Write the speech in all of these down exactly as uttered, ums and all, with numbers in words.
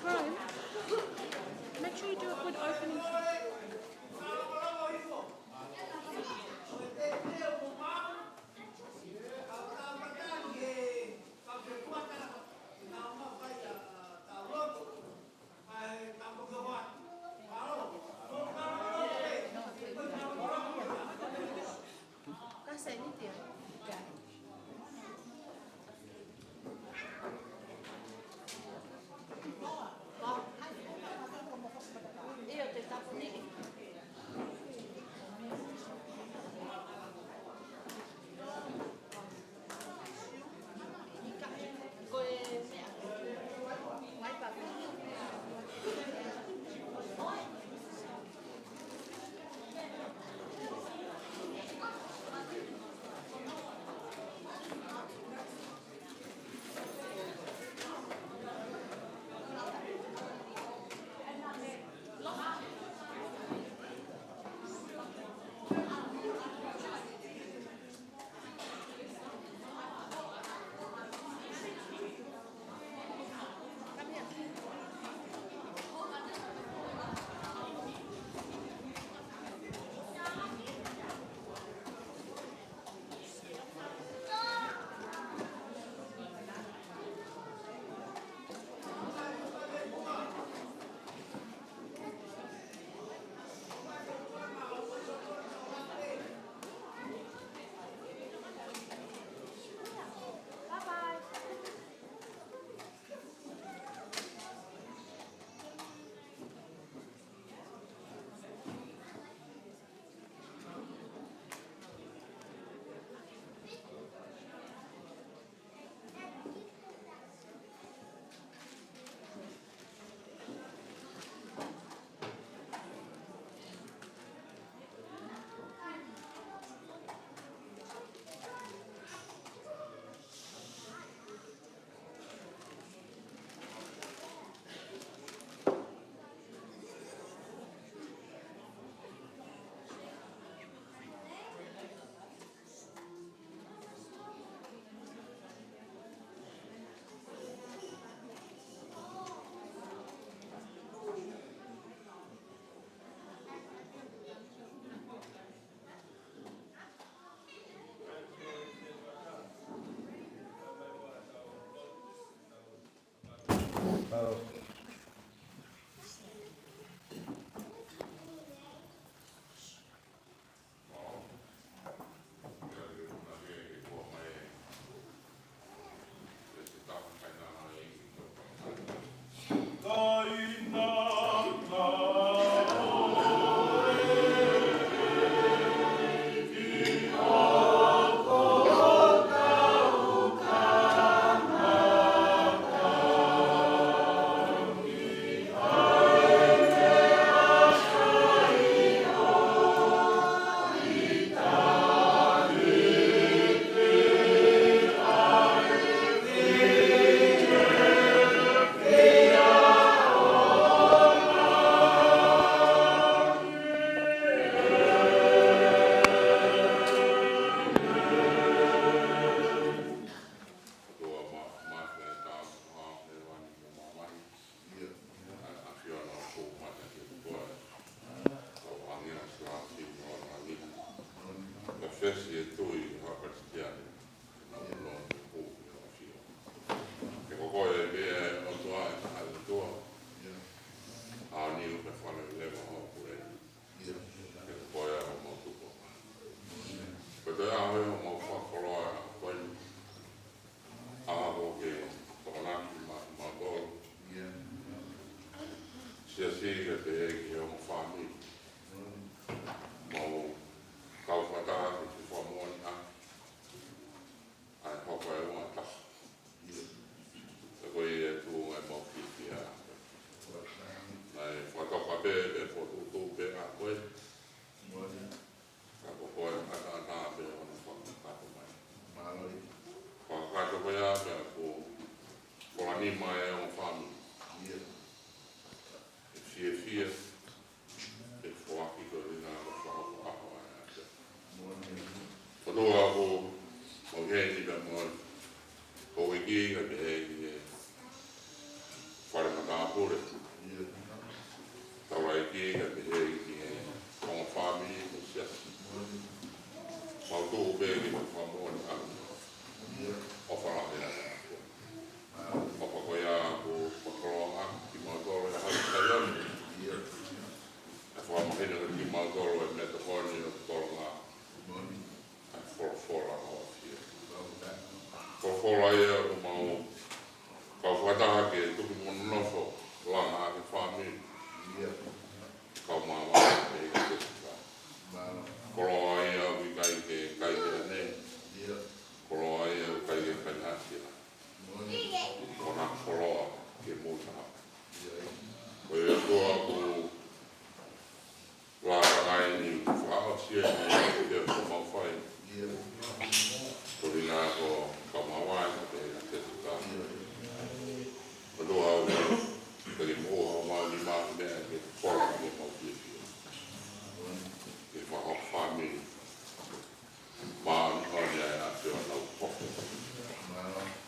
Rome, make sure you do a good opening shot. Ke ko koe pē ʻa e ʻOtua ʻe taha ʻOtua. ʻA ʻeni ʻoku ke fale leva hoʻo puleʻanga. Ke ko koe ʻa hoʻomou tupu. Ko e toe ʻaho ia ʻoku mau fakakoloa ʻa koe. ʻA ʻoku ke tokonaki maʻa kimautolu. Siasi kae pehē ki he ongo fāmili. Mau kau fakataha ki he fakamoʻoni ʻa ʻa e hoko e ua taha. Ko ia ʻoku tuʻu ai ʻemau fiefia. Naʻe fakatoka pē, pea fokotuʻutuʻu pē ʻa koe. Ka ko koe ʻataʻatā pē ʻo ne fakakakato mai. Fakakakato ko ia pea ko Polanima e ongo fāmili. ʻE fiefia, ʻe foaki ko e ʻuhinga ko e fakahoko ʻaho ʻa e ʻAfiona. ʻOtua ʻoku mau ʻi heni pea mo e houʻeiki kae pehē ki he Koloa ia ʻoku mau kau fakataha ke tuku mo nofo, langa ʻa e fāmili. Kau māmani pē ʻi he Siasi. Koloa ia ʻoku ʻikai ke kai ke ane. Koloa ia ʻoku ʻikai ke kai hasia. Ko ʻena koloa ke mou taha. Ko e ʻOtua ʻoku lāngilangi ni, fakaʻosi eni ʻa e meʻa ʻoku mau fai. Ko ʻena ko kamawai, ko e ʻa te tuka. Ko ʻOtua ʻoku ke ke moʻua ʻa e mau nima meʻa ke kola ke mau fiefia. Ke fakahoko fāmili. Māʻoniʻoni ʻa e ʻAfiona ʻoku hoko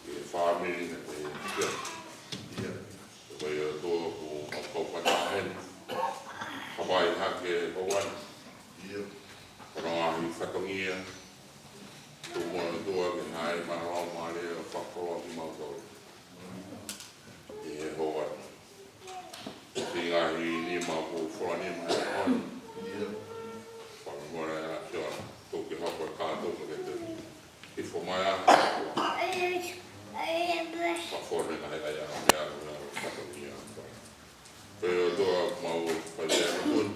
ʻi he fāmili ni pē ia. Ko e ʻOtua ʻoku mau kau fakataha heni. Hapai hake houa ni. Ko hono ngaahi fatongia. Tuku muʻa ʻOtua ke haʻi mai ʻa e Laumālie ʻo fakakoloa kimautolu ʻi he houa ni. Siʻi ngaahi nima ʻoku fola nima he ʻaho ni. Fakamolemole ʻAfiona, tuku ke hoko ʻa e kātoa ke te hifo mai ʻa e fakafonu ʻa e ngaahi ʻa e meʻa, meʻa, fatongia. Ko e ʻOtua ʻoku mau fai pē ʻa e motuʻa ni.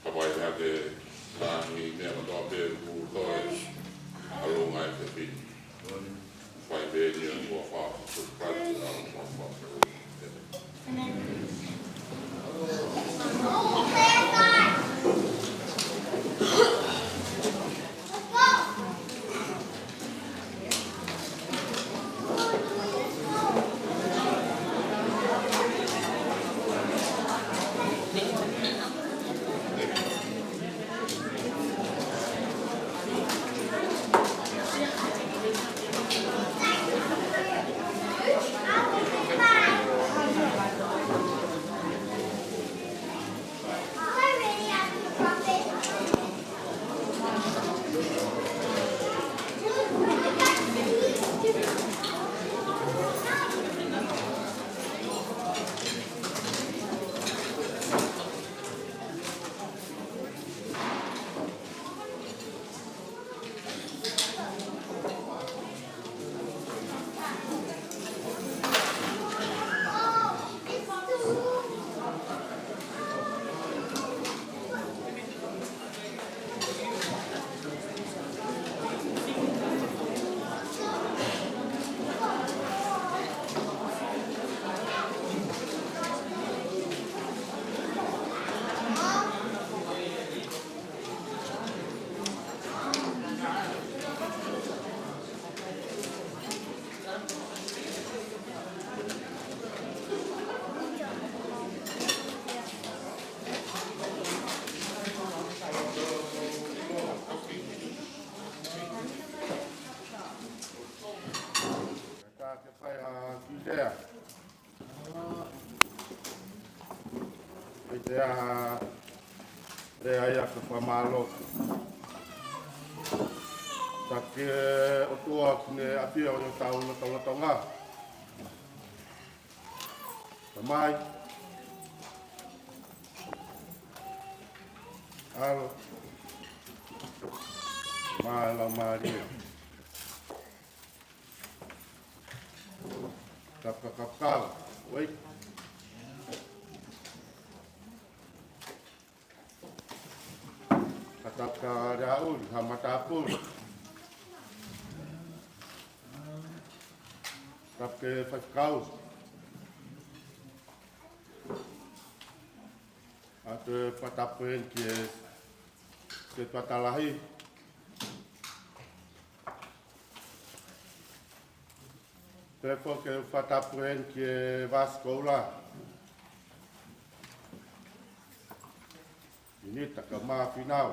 Hapai hake ngaahi meʻa kotoa pē ʻoku toe ʻalunga ʻi he fefine. Fai pē eni ʻi he huafa ʻo Sīsū Kalaisi, ʻa e huafa ʻo e. Ka ke fai ha kiusea. ʻI he ʻa, ʻe ai ʻa e fakamālō. Ka ke ʻOtua ke ne ʻafio ʻi hotau lotolotonga. Tamai. ʻAlo. Mo e Laumālie. Ka, ka, ka, ka, wait. Ka, ka, ka, Raul, ha matāpule. Ka ke faikau. ʻA e fakatapu eni ki he, ki he Tuatalahi. Pea foki ke fakatapu eni ki he Vasikoula. ʻInita ka Mafinau.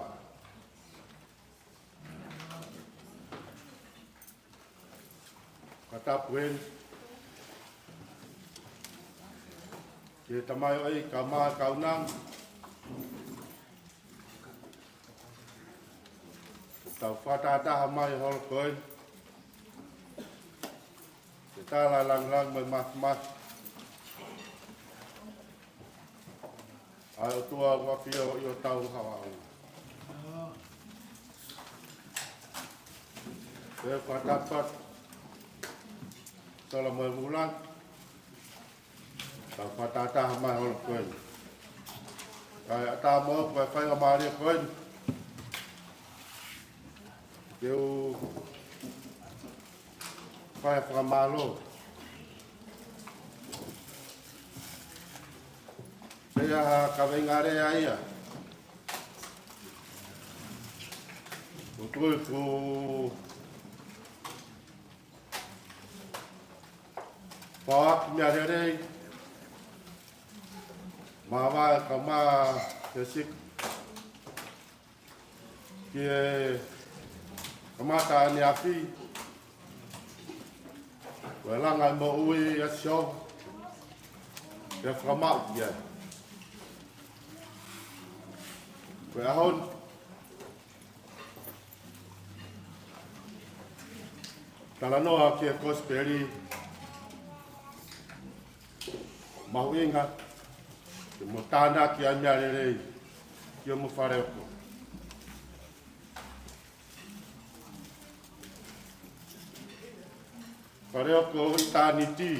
Fakatapu eni ki he tamaioʻeiki kae ʻumaʻā e kaunanga. Tau fakatahataha mai holo ko eni. Ke tala lāngilangi mo e māfimafi ʻa e ʻOtua ʻoku ʻafio ʻi hotau haʻu. Ke fakatapu Sola mo e Vula. Tau fakataha mai holo ko eni. Kae ʻatā moʻoku e faingamālie ko eni ke u fai ha fakamālō. Pea ha kaveinga lea ia. ʻOku ou tui ʻoku fai ʻaki meʻa lelei, māvae kae ʻumaʻā e sika ki he kamata ʻaneafi, ko e langa e moʻui ʻa Sihova, pea fakamaʻu ki ai. Ko e ʻaho ni, talanoa ki he kosipeli mahuʻinga, ke mo tānaki ʻa e meʻa lelei ki hoʻomo faleoko. Faleoko ʻitāniti.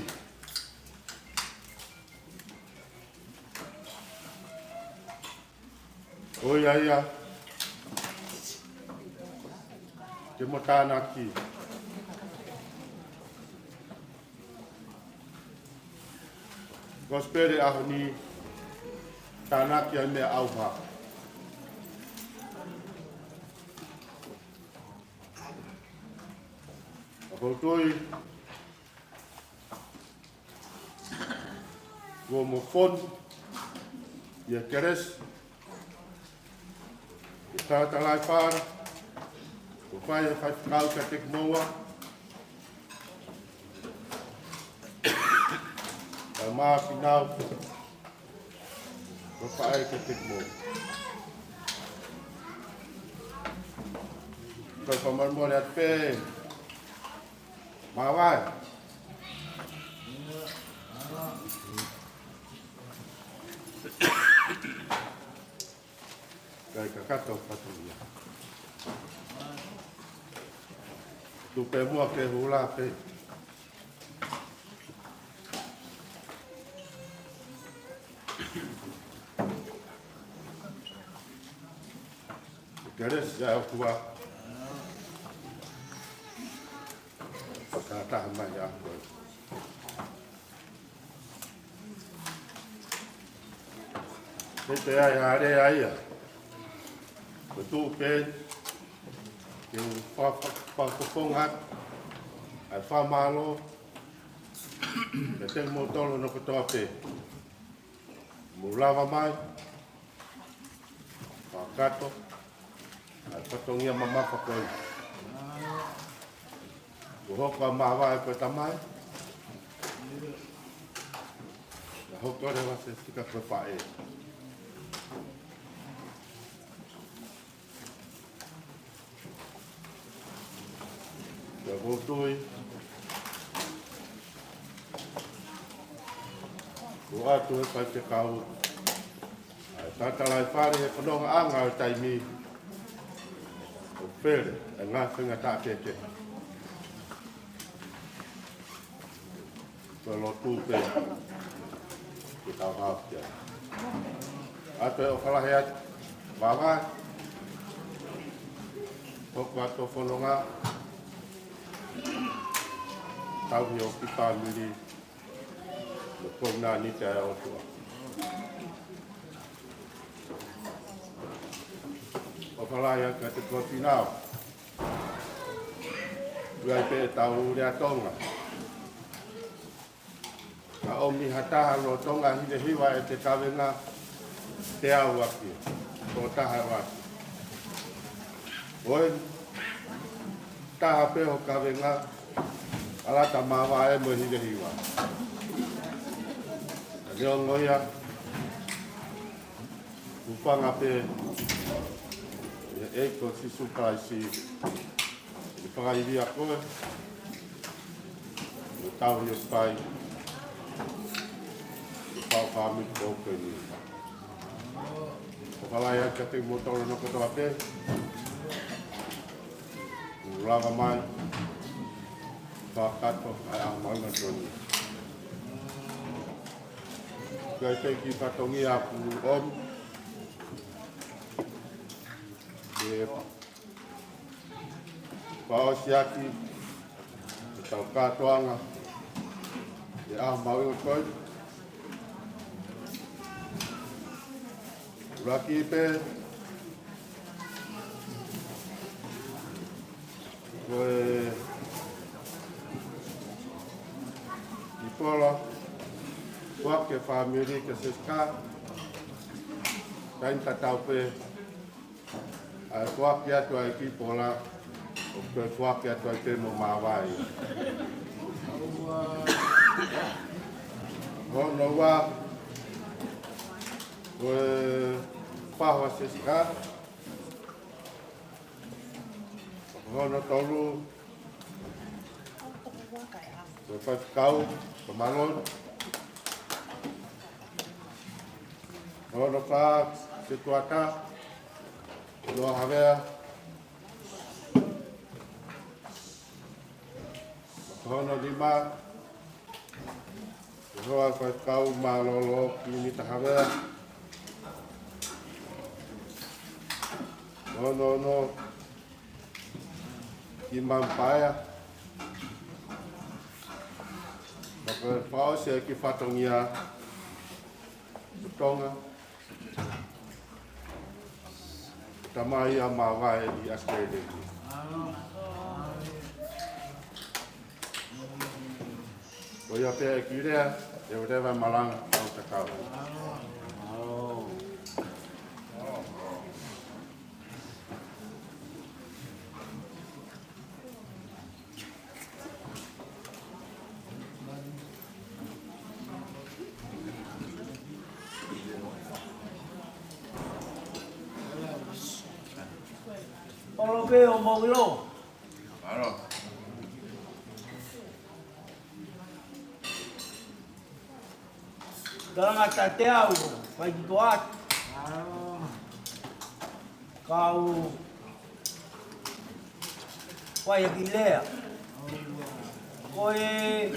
ʻOiauē, ke mo tānaki. Kosipeli ʻaho ni, tānaki ʻa e meʻa ʻauha. ʻOku ou tui kuo mo fonu ʻi he kelesi, ʻi he talatalaifale kuo fai ʻe he faifekau kiate kimoua, kae ʻumaʻā kinaua kuo fai kiate kimoua. Ko e fakamolemole atu pē, māvae. Kae kakato fatongia. Tuʻu pē muʻa ke hula pē. Kelesi ʻa e ʻOtua. Fakataha mai ʻa koe. He te ai hare ai ia. Ko tuʻu pē ke u fa-, fa-, fakafofonga ʻa e fakamālō kiate kimoutolu hono kotoa pē. Mou lava mai, fakakato ʻa e fatongia mamafa ko eni. Kuo hoko ʻa māvae ko e tamai, pea hoko leva ʻa e sika ko e faʻē. Pea ʻoku ou tui kuo ʻoatu ʻe he faifekau ʻa e talatalaifale he fonongaʻanga ʻo e taimi, ʻo fele ʻa e ngaahi faingataʻa kehekehe. Ko e lotu pē ke tau hao ki ai. ʻOatu e ʻofa lahi atu, māvae. Hoko atu e fononga, tauhi ʻo e kiʻi fāmili, mo e kovinānite ʻa e ʻOtua. ʻOfa lahi atu kiate Kofinau. ʻOku ʻi ai pē ʻetau lea Tonga, ka ʻomi ha taha lolotonga hivehiva ʻete kavenga, te u ʻalu ʻaki, ko e taha ʻoku ʻasi. Ko e taha pē hoʻo kavenga, ʻalu atu ʻo māvae mo e hivehiva. Neongo ia, hūfanga pē ʻi he ʻEiki ko Sīsū Kalaisi, ʻe fakaivia koe, ʻo tauhi ʻo pai, ʻo pau fāmili ko eni. ʻOfa lahi atu kiate kimoutolu hono kotoa pē, mou lava mai. Fakakakato ʻa e ʻaho mahuʻinga ko eni. Kae ʻi ai pē kiʻi fatongia ʻoku ʻomi ke fakaʻosi ʻaki ʻetau kātoanga ʻi he ʻaho mahuʻinga ko eni. ʻUluaki pē, ko e kiʻi pola, foaki ʻe he fāmili kia Sesika, taimi tatau pē ʻa e foaki atu ʻa e kiʻi pola, ʻoku toe foaki atu ai pē mo Māvae. Hono ua, ko e fahu ʻa Sesika. Hono tolu, ko e faifekau, ko Malon. Hono fā, Setuata, Noa Havea. Hono nima, ko e hoa ʻo e faifekau mālōlō, Kimita Havea. Hono ono, Kimita Paea. Pea ko e fakaʻosi ʻa e kiʻi fatongia ʻo Tonga, tamai ʻa Māvae ʻi ʻAositelēlia. Ko ia pē ʻeku lea, ʻe ʻoua leva e malanga, kau tatau. ʻOlo pē ʻo mou ʻilo. Kalanga tate au, fai ki toa. Kau fai ki lea. Ko e,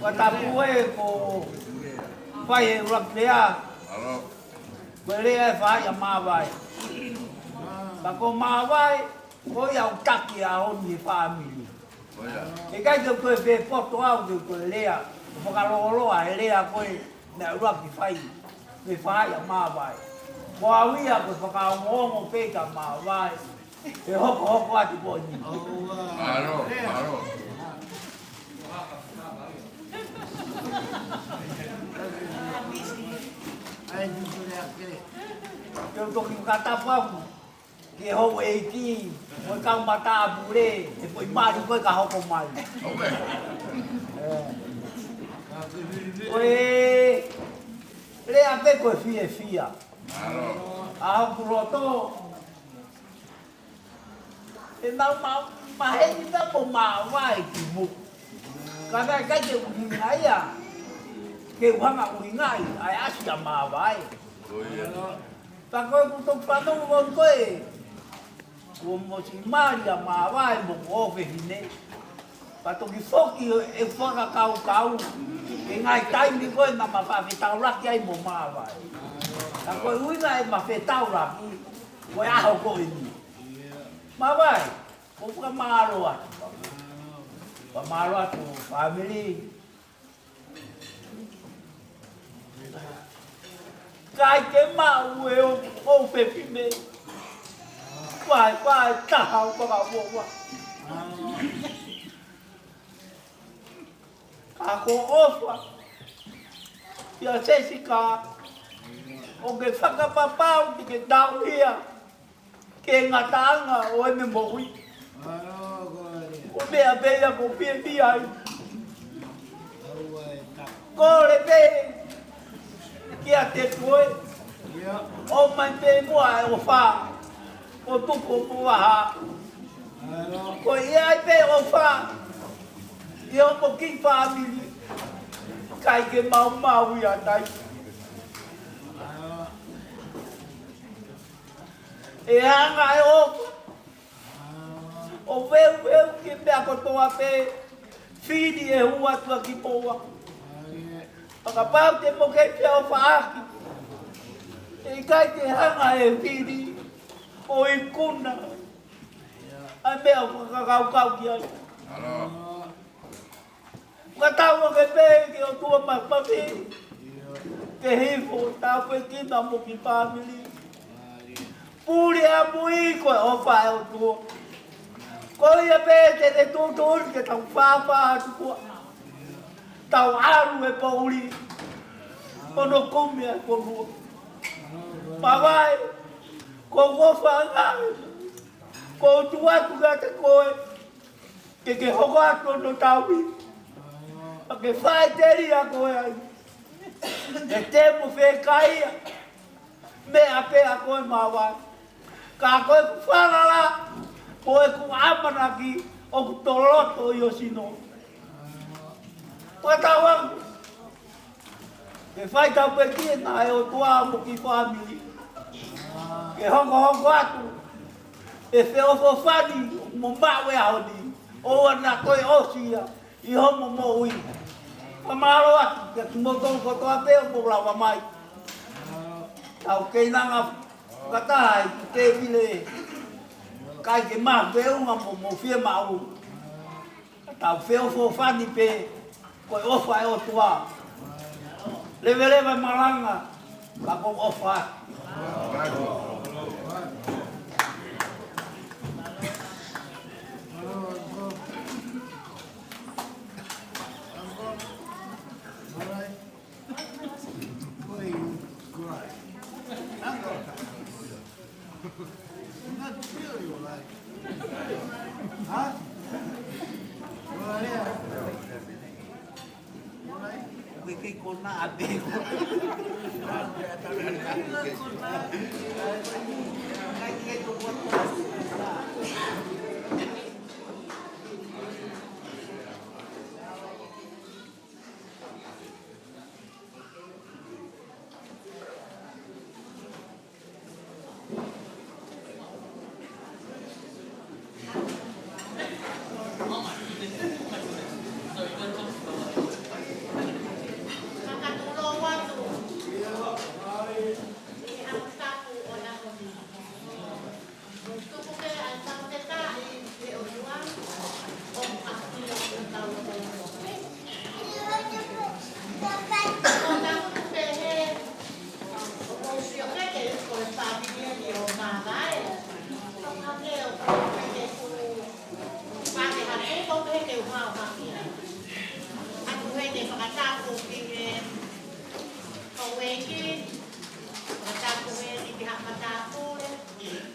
ko tapu e ko fai e ʻuluaki lea. Ko e lea ʻe fai ʻa Māvae. Ka ko Māvae, ko ia ʻoku taki ʻa ʻene fāmili. ʻIkai ke u toe fepoto au ke u toe lea, ʻo fakalōloa e lea ko e meʻa ʻuluaki fai, mei fai ʻa Māvae. Ko au ia ko e fakaongoongo pē kia Māvae, ʻe hokohoko atu ko eni. Mālō, mālō. Ke u toki fakatapu atu ki he houʻeiki, mo e kau matāpule, he ko e mali ko ē ka hoko mai. ʻOku ou lea pē ko e fiefia. ʻA hoku loto, ʻe mau, mau maheni pē mo Māvae ki muʻa. Ka naʻe ʻikai ke u ʻuhinga ia, ke u hanga ʻuhingaʻi ʻa e ʻasi ʻa Māvae. Pea ko ʻeku toki fanongo ko ē, kuo ʻosi mali ʻa Māvae mo hoku ʻofefine. Pea toki foki ʻeku fakakaukau ki he ngaahi taimi ko ē naʻa ma fetaulaki ai mo Māvae. Ka ko e ʻuhinga ʻema fetaulaki, ko e ʻaho ko eni. Māvae, ʻoku ou fakamālō atu. Fakamālō atu, fāmili. ʻIkai ke maʻu ʻe hoku ʻofefine. Vaevae taha ʻo fakaʻofoʻofa. Ka ko e ʻofa ia Sesika, ʻoku ke fakapapau te ke tauhi ia ki he ngataʻanga ʻo ʻene moʻui. Ko e meʻa pē ia ʻoku ou fiefia ai. Kole pē kiate koe, ʻomai pē muʻa e ʻofa ʻo tuku ʻo vaha. Ko ia ai pē ʻofa ʻi homo kiʻi fāmili, ʻikai ke maumau ia tai. ʻE hanga ʻe he ʻofa ʻo ʻo veuveu ki he meʻa kotoa pē, fili e hū atu ʻa kimoua. Fakapapau te mou kei fie ʻofaʻaki. ʻE ʻikai ke hanga ʻe he fili ʻo ikuna ʻa e meʻa ʻoku fakakaukau ki ai. Fakatau ange pē ki he ʻOtua Mafimafi ke hifo ʻo tāpuekina mo kiʻi fāmili. Pule ʻamui ko e ʻofa ʻa e ʻOtua. Ko ia pē te ne tuʻutuʻuni ke tau fāfā atu kuo tau ʻalu e poʻuli ʻo ne kumi ʻa e fonua. Māvae, ko e ʻofa ange ʻoku ou tuku atu kiate koe, ke ke hoko atu hono tauhi. Ka ke faʻiteliha koe ai. He te mo fekaia meʻa pē ʻa koe Māvae. Ka ko ʻeku falala, ko ʻeku ʻamanaki ʻoku toloto ʻi ho sino. Fakatau ange ke fai tāpuekina ʻe he ʻOtua mo kiʻi fāmili. Ke hokohoko atu e feʻofoʻofani mo maʻu e ʻaho ni, ʻoua naʻa toe ʻosi ia ʻi hoʻomo moʻui. Fakamālō atu kiate kimoutolu kotoa pē ʻoku mou lava mai. Tau keinanga fakataha ʻi he tēvile, ʻikai ke mahu feʻunga mo, mo fiemaʻu. Tau feʻofoʻofani pē, ko e ʻofa ʻa e ʻOtua. Leveleva e malanga, ka ko e ʻofa. Not really, like, huh? Well, yeah. Right. We can go now, I think. Fakatapu heni ki he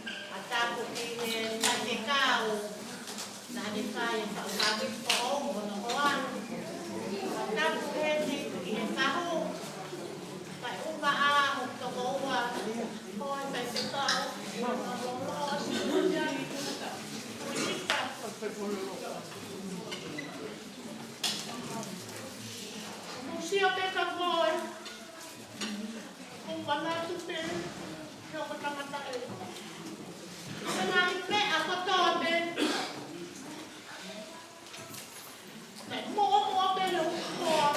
faʻahinga faifekau naʻa ne fai e faʻahinga poʻou mo hono hoa. Fakatapu heni ki he kahu, kae ʻumaʻā hoku tokoua, ko e faifekau, Mōsese Peka Moe. Ko e manatu pē, ʻio ko e tangata ē. Ko e ngaahi meʻa kotoa pē. Naʻe moʻomoʻo pē ʻa e ʻOtua.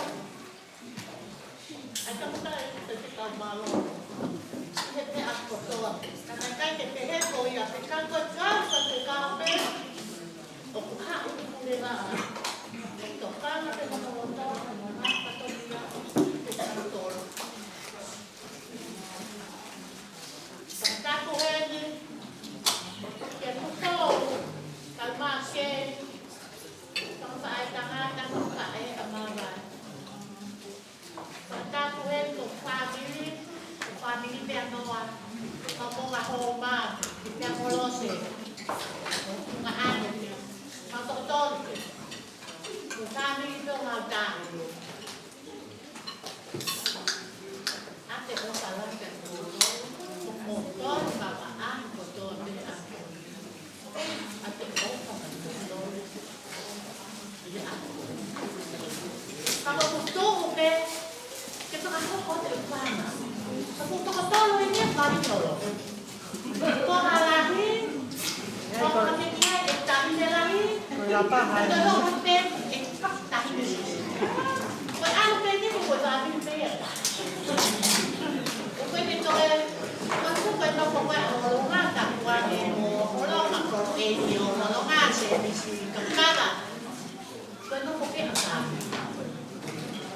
ʻA e tangata ē, te te kau mālō. ʻI he meʻa kotoa pē. Ka naʻe ʻikai ke pehē ko ia, pea ko e kau faifekau pē. ʻOku haʻu ʻi he puleʻanga. Tokanga pē mo hono loto, mo hono fatongia, ʻo kitautolu. Fakatapu heni ki he kupu, kae ʻumaʻā e tangataʻeiki, tangataʻeiki ʻa Māvae. Fakatapu heni ki he fāmili, ki he fāmili pea mo e, pea mo e homa, pea mo Lose, mo e tuongaʻane, mo e tokotolu, mo e fāmili pea mo e tangata. ʻA e ʻofa lahi kiate kimoutolu, mo kimoutolu, ka ʻa e kotoa pē ʻa e ʻa e ʻofa kiate kimoutolu. Ka ʻoku tuʻu pē ke fakahoko ʻa e fanga. Ka ʻoku tokotolu eni e fanga tolo. Ko Halahi, ko Ko e ʻalu pē ni, ko e ʻalu pē ni, ko e vāvili pē ia. Ko e pē toe, ko e pē ko e nofo ko ē ʻo Holonga, tapu ange ʻo Holonga, ko e ʻEiki ʻo Holonga, Semisi Kakava. Ko e nofo pē ʻa Sami.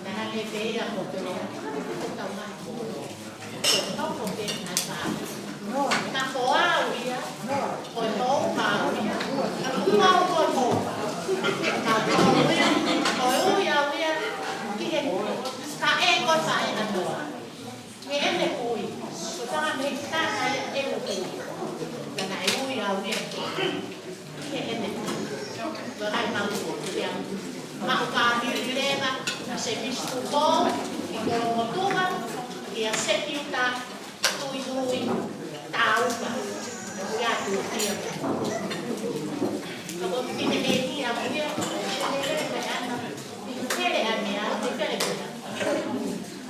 Naʻa ne pehē ko Pele, ko e tau mai ko Holonga. Ko e nofo pē ʻa Sami. Ka ko au ia, ko e houpa au ia. Ko au ko e houpa. Ka ko au ia, ko e ui au ia, ki he faʻē ko e faʻē ʻa Noa. Mei heʻene kui, ko e tangata mei Tana ia ʻeku kui. Ka naʻe ui au ia ki heʻene kui. Ko e ʻai mau ko ia. Maʻu pāmili leva, ʻa Semisi Tupou, ʻi Kolomotuʻa, ʻia Sepiuta, Tuitui, Tauka. Ia Tuʻia. Ka ko Pine Lady, ʻa ia, Pele ʻa mea, Pele ʻa mea.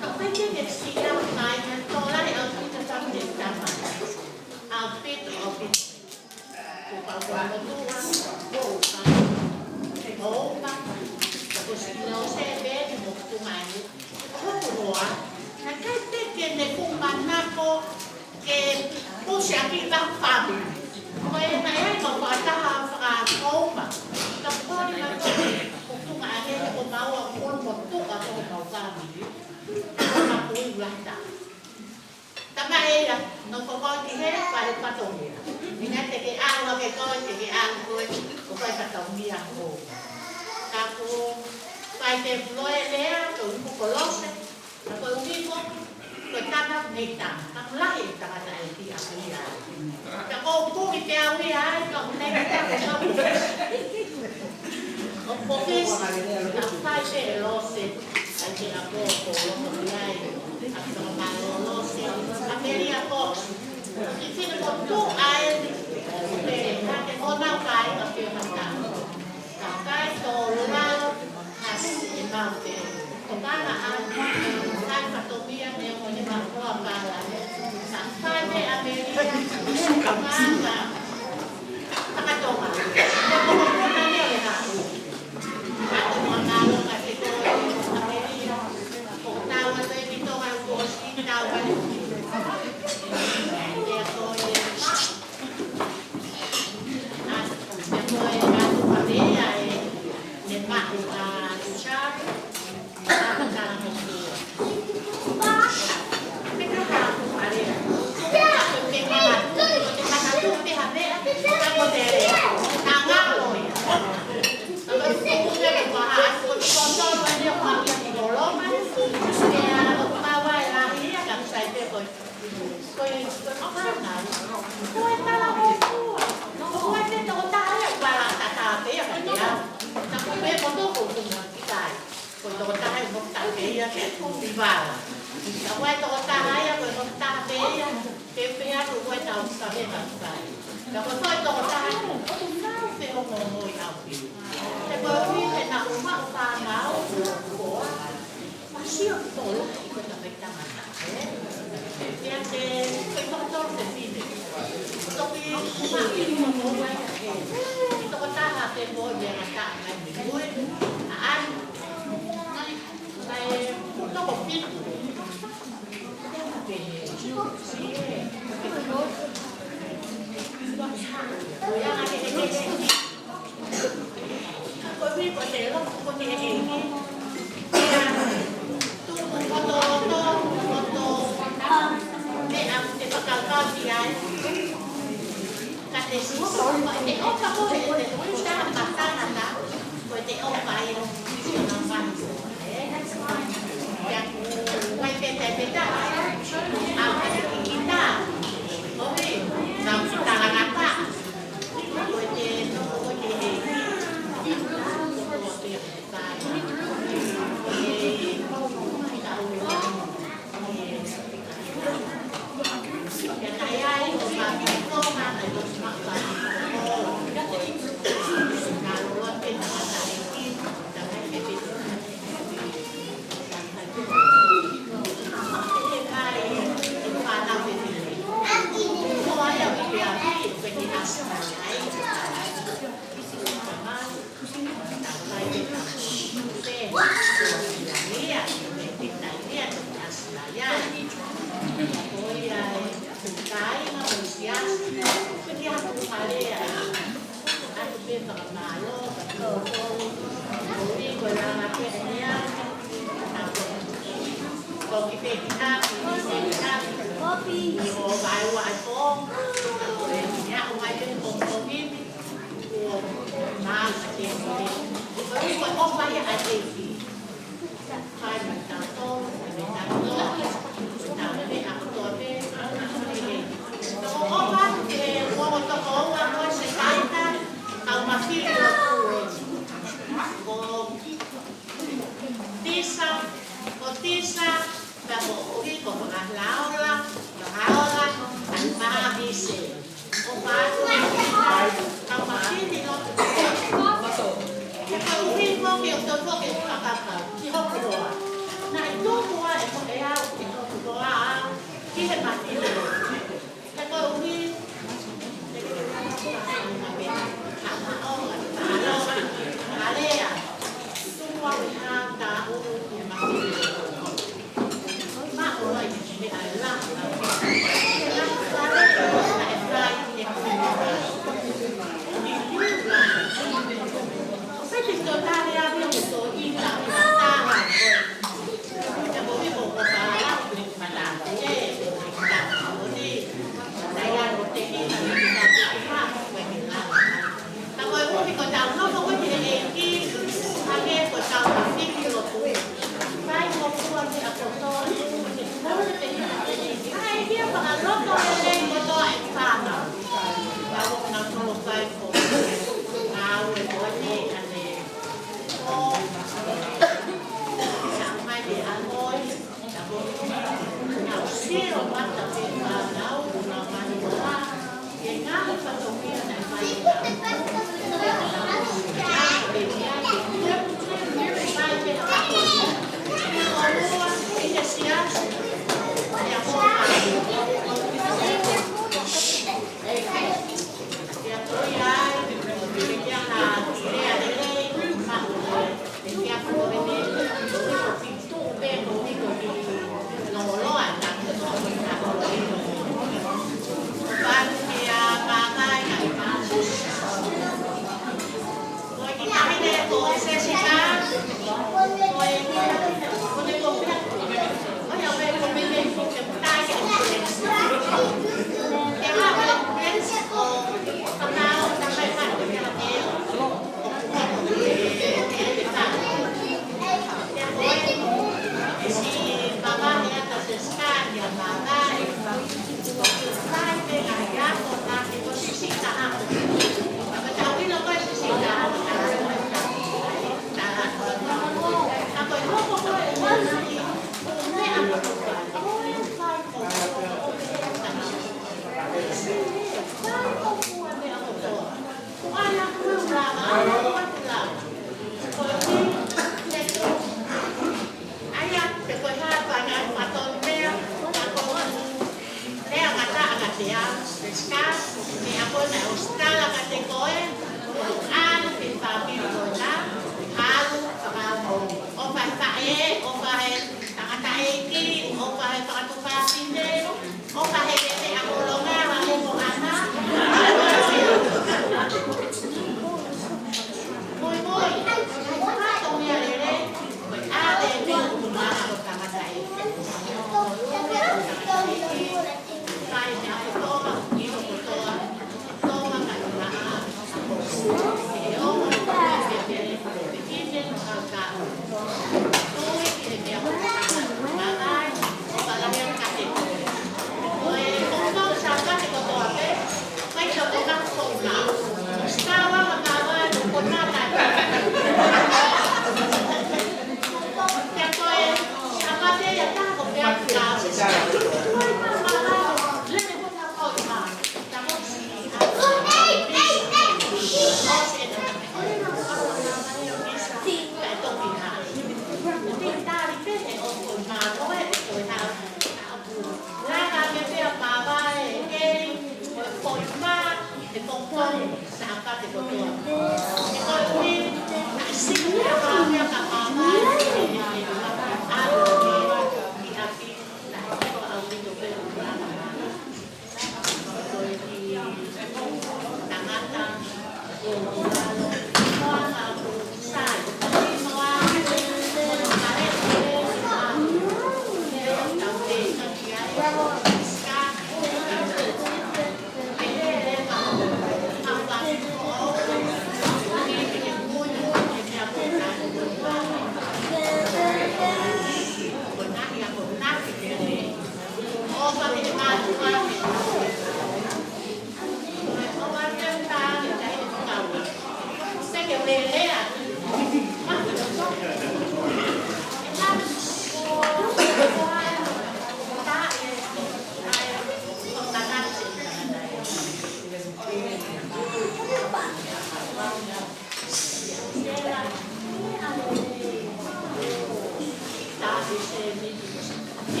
Ka ʻoku ʻikai ke siʻi ʻa e kāinga, tō lahi ʻaupito tama e tama. ʻAupito, ʻaupito. Ko Papua Motuʻa, ko Uka, ko Uka, ko Sino Seveni, mo Tuʻunga Eni. Ko hoku hoa, naʻe ʻikai te ke ne fuʻu manako ke pusi ʻaki ha fāmili. Ko e naʻe ʻi ai ha fakataha fakakouma. Ka ko e naʻe ko Tuʻunga Eni ko maua ʻulu mo Tuʻa ko homau fāmili. Ko e maʻu ʻi Lata. Tama ē ia, nofo koe ki he fale fatongia. ʻIkai te ke ʻalu hake koe, te ke ʻalu koe, ko e fale fatongia ko. Ka ko e fai te pulo e lea, ko e uku kolose, ka ko e uku ko, ko e tama mei Tana. Ka ko e lahi e tangata ʻe ki a ia. Ka ko e uku i te au ia ai, ka ko e nei te au ia. ʻO pōkesi, ka fai te lose. ʻAi ke ako ko loko ki ai, ʻa e tō mālōlō se, ʻa Melia ko. Ki fine ko tō ai, pe, ka ke ko nau kai, ka ke mata. Ka kai tō lalo, ka si e mau te. Ko mana ai, kai fatongia ne o ne mau hoa pala. Ka kai me ʻa Melia, ka mana. Ka ka tō mai. Ko ko ko na ne o le haku. Ko e tala mo fua. Ko e te tokotaha ia ʻoku ala tatā pē ia ka te au. Ka ko e pē ko toko tuma ki tai. Ko e tokotaha ia ʻoku tatā pē ia ki vala. Ka ko e tokotaha ia, ko e tokotaha pē ia. Ke pehē atu ko e tau save tau save. Ka ko e tokotaha ia ʻoku nau te ongo ngoi au. Te ko e ui te nau ma o pa nau ko a. Masio tolo i ko ta pe tangata. Ia te ko i tokotolo te fine. Toki ma i ko mo mai ke. I tokotaha te ko ia ngata mai ni. Ui. Ai. Ai. Toko fitu. Tisa, ko Tisa, pea ko ʻUhi ko Fakahaola, Fakahaola, Taʻimahavise. ʻOfa atu ki Tisa, kau mafiti lotu. He ko ʻUhi ko ke ʻoto ko ke fakakau, ki hoku hoa. Naʻe tuku ai ko e au ki hoku hoa, ki he mafiti lotu. He ko ʻUhi,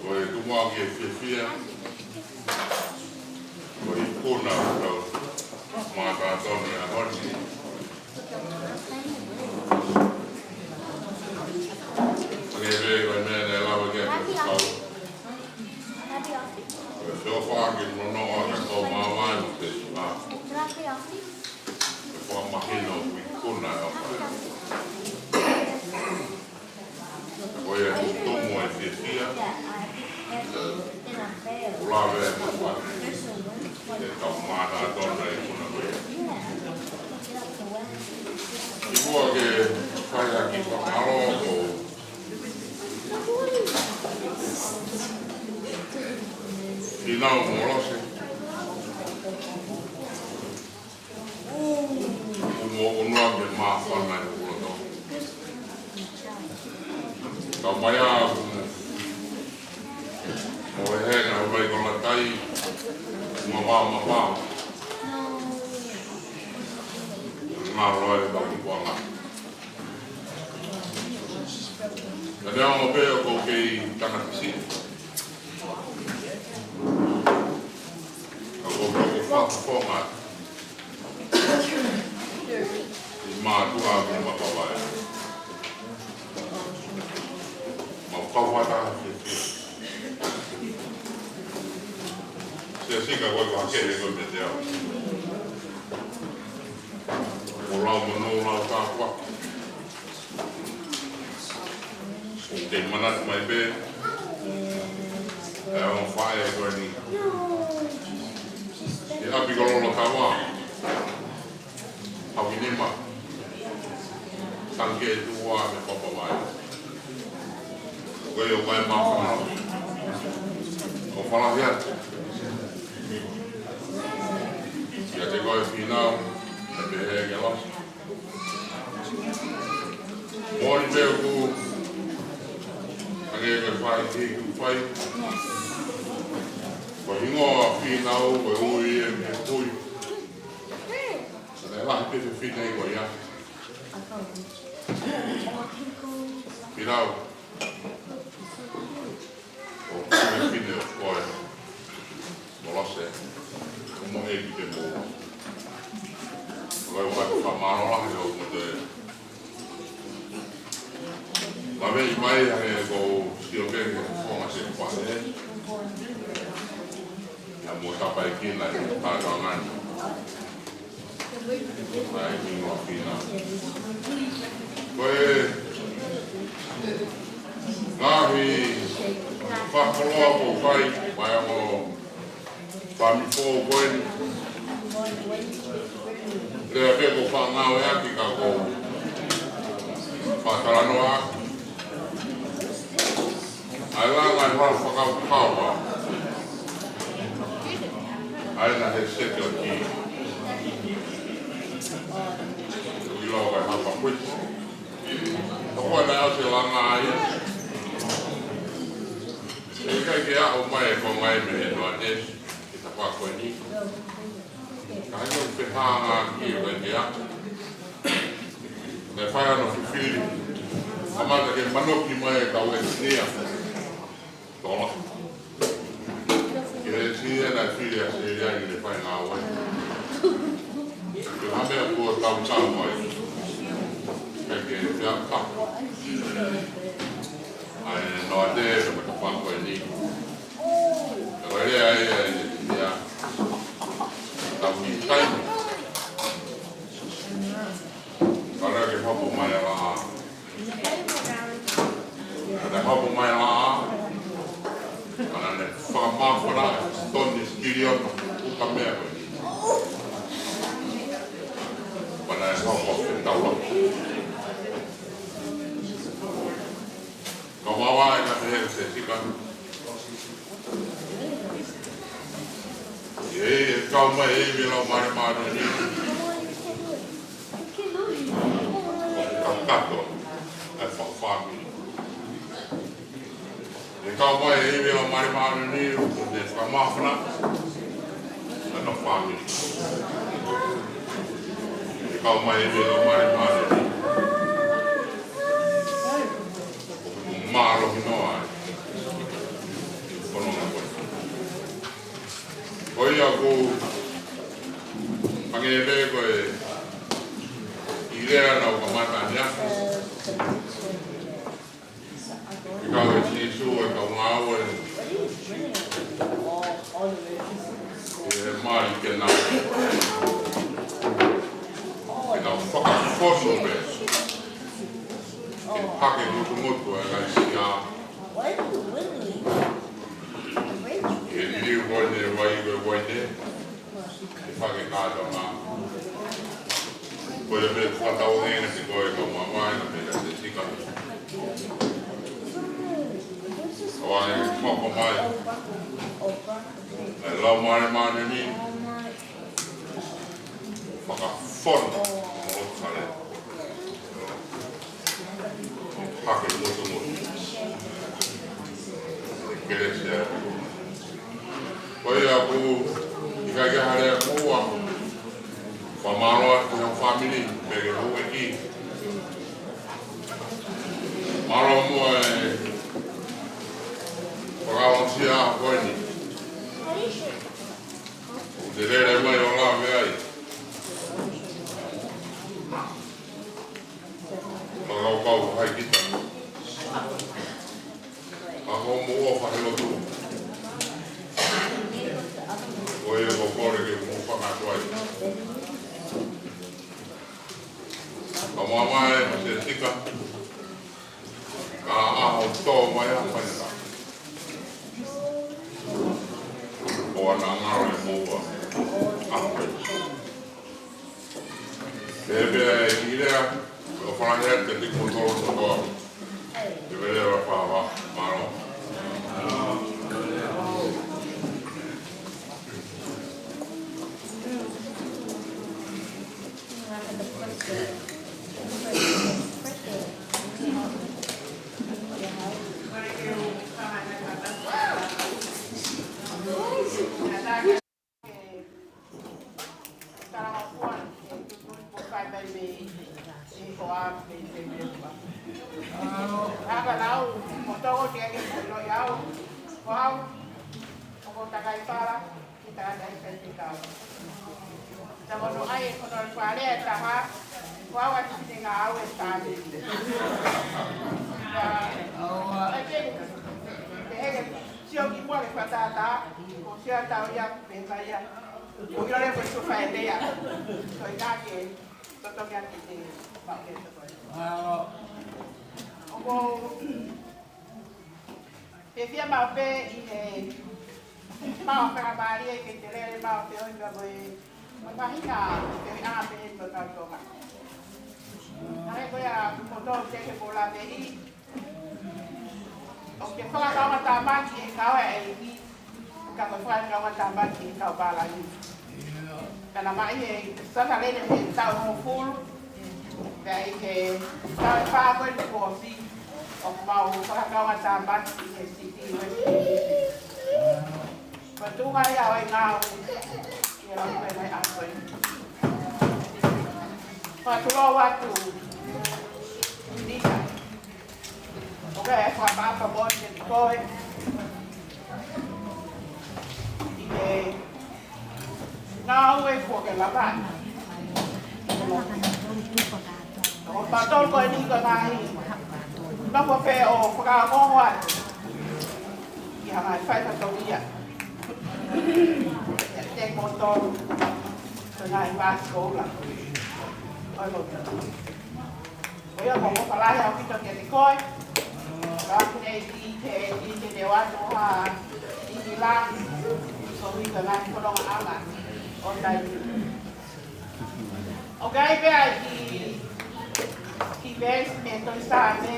Ko e tuʻunga ke fiefia, ko e ikuna ʻo e mātātonu ʻi he ʻaho ni. Hangē pē ko e meʻa naʻe lave ki ai ʻa e kau. Ko e feʻofaʻaki ʻo e nonoʻo ʻa e kau māvae mo Sīsū. Ko e fakamahino ʻoku ikuna ʻa e ʻOtua. Ko ia ʻoku tumu ai e fiefia, ʻoku lave ai e mafai, ʻetau mātātonu ʻa e ikuna ko ia. Kimuʻa ke fai ha kiʻi fakamālō, ko Finau mo Lose. ʻOku mou ʻonoa ke māfana ʻi hoku loto. Kau mai ā, ʻoku mou, mou ʻi heni, ʻomai ko latai, mavā mavā. Ngalo e kau kipuanga. Ka neongo pē ʻoku ou kei tangata siʻi, ka ʻoku ou kei fakafofonga ʻi mātuʻa mo makavae. Mau kau fakataha fiefia. Siasi ka ko e kehe ko e meʻa te au. Mo lau mo nau lau tāpuaki. Te manatu mai pē ʻa e ongo faʻē ko eni. ʻI ʻapi ko Lolotava, Haʻukinima, Sangikeʻetuʻua mo Papavae. Ko ia ʻoku ʻi ai e māfana. ʻOku ou fakalahi atu kiate koe Finau, kae pehē kia Lose. Moʻoni pē ʻoku, hangē ko e fai ki he fai. Ko e hingoa ʻo Finau, ko e ui ē mei he kui. Naʻe lahi pē fefine ko ia. Finau. ʻOku ou fefine ʻo koe mo Lose, ʻo mo e ki te mo. ʻOku ou fakamālō lahi ʻo mo te laveʻi mai, hangē ko e sio ki he fofonga ʻo e faʻē. ʻA mo tapai kina e kātoanga ni. ʻAi, ʻi he hingoa ʻo Finau. Ko e ngaahi fakakoloa ʻoku fai, mai ʻa e fāmili foʻou ko eni. Lea pē ko e fā Ngāueʻaki ka ʻoku ou fakatalanoa ʻaki ʻa e langa ʻa e hala fakakaukau ʻa ena he seke ʻo ki ʻilo ka hapa kuiti. Toko ena ʻosi langa ai. ʻIkai ke aʻu mai e konga ʻe meʻa noa te ki he tafaʻaki ko eni. Ka ʻi ai ʻoku pehē ange ki he ʻikai ke aʻu. Naʻe fai hono fifili. Kamata ke manoki mai e kau ʻenisinia. Tola. Ke ʻenisinia naʻe fili ʻa Selia ke ne fai ngāue. Ke hame a kuo tau tau mai. ʻIkai ke te aka. ʻA e noa te, ka mata pako eni. Ka ko e lea ia, ia, ia. Tau ki tai. Ka lea ke hopo mai la. Ka lea hopo mai la. Ka lea ne fakamāfana, toni sikiliona, uka meʻa ko eni. Ka lea hopo ke tau la. Ka mavae na te he se tika. ʻE, ʻe kau mai e ivi lau mare mare ni. ʻO kakato, ʻa e fakafāmili. ʻE kau mai e ivi lau mare mare ni, ʻo ne fakamāfana, ʻa e fakafāmili. ʻE kau mai e ivi lau mare mare ni. Mālō hinoa ai. Ko ia ʻoku hangē pē ko e ʻi lea naʻa ku kamata ni aku. ʻI kau e Sīsū e kau ngāue. ʻI he mali ke nau. Ke nau fakafoso pē. Ke hake ngutungutu e ngaahi sia. Ke liliu ko eni e vai, ko e vai ne. Ke hake kātoanga. Ko ia pē fakatau ngenga si ko e kau mamae, na pē ka te tika. Kau ai moko mai. E lau mare mare ni. Fakafono. Mo o kale. Hake ngutungutu. Kelesi atu. Ko ia ʻoku ʻikai ke hale aku ua. Fakamālō atu ki he fāmili, pea ki he houʻeiki. Mālō muʻa e fakaongosia ko eni. ʻOku te lele mai ʻo lave ai. Fakakaukau hai kita. Ka ko hoʻomo ʻofa he lotu. Ko ia ko e kole ke mou fakaʻatu ai. Ka mamae, mo e tika. Ka ʻaho tō mai ʻa Fainata. ʻO ana ngalo e moua. ʻAho. Pea pea ʻi lea, ʻo fala hea te te kutolo kotoa. Te vele wa fa wa, mālō. Tau ono ai e kono fale e taha, ko au ʻa e fine ngāue ʻa e fāmili. Ka, ʻa e ke, ke heke, sio ki muʻa ke fakatātā, ko sia tau ia, pē mai ia. Ko ira le ko su fai te ia. Ko ina ke, toto kia ki te, ma ke toto. ʻOku ou fiefia maʻu pē ʻi he maʻu fakamālie ke te lele maʻu pē ʻo ʻi pea mo e, mo e faʻahinga, ke ui ʻa pē he mo e kau Tonga. Tō ke ke pola me i. ʻOku ke fakakaungātāmaki he kau ʻa e ʻEiki, ka ko e fakakaungātāmaki he kau pālangi. Ka naʻe maʻu ʻi he Sakalene he taʻu hongofulu, pea ʻi he taʻu ʻe fā ko eni kuo ʻosi, ʻoku mau fakakaungātāmaki ʻi he City West Division. Ko e tuʻunga ia ʻo e ngāue ʻi he lau ko ē mai ʻa koe. Fakatulou atu, Minita. ʻOku ou fakaʻapaʻapa moʻoni kiate koe ʻi he ngāue kuo ke lavaʻi. Ko kimoutolu ko eni ko e ngaahi nofo pē ʻo fakaongo atu ki he ngaahi faifatongia. ʻIate kimoutolu ko e ngaahi vāsikoula ʻo e motu. Ko ia ʻoku ou ʻofa lahi ʻaupito kiate koe. Ka ʻoku ne ʻi he, ʻi he ne ʻoatu ha ʻi he langi. Ko e ʻuhinga ngaahi fonongaʻanga ʻo taimi. ʻOku ʻi ai pē ʻa e kiʻi, kiʻi veesi mei he tohi Saame.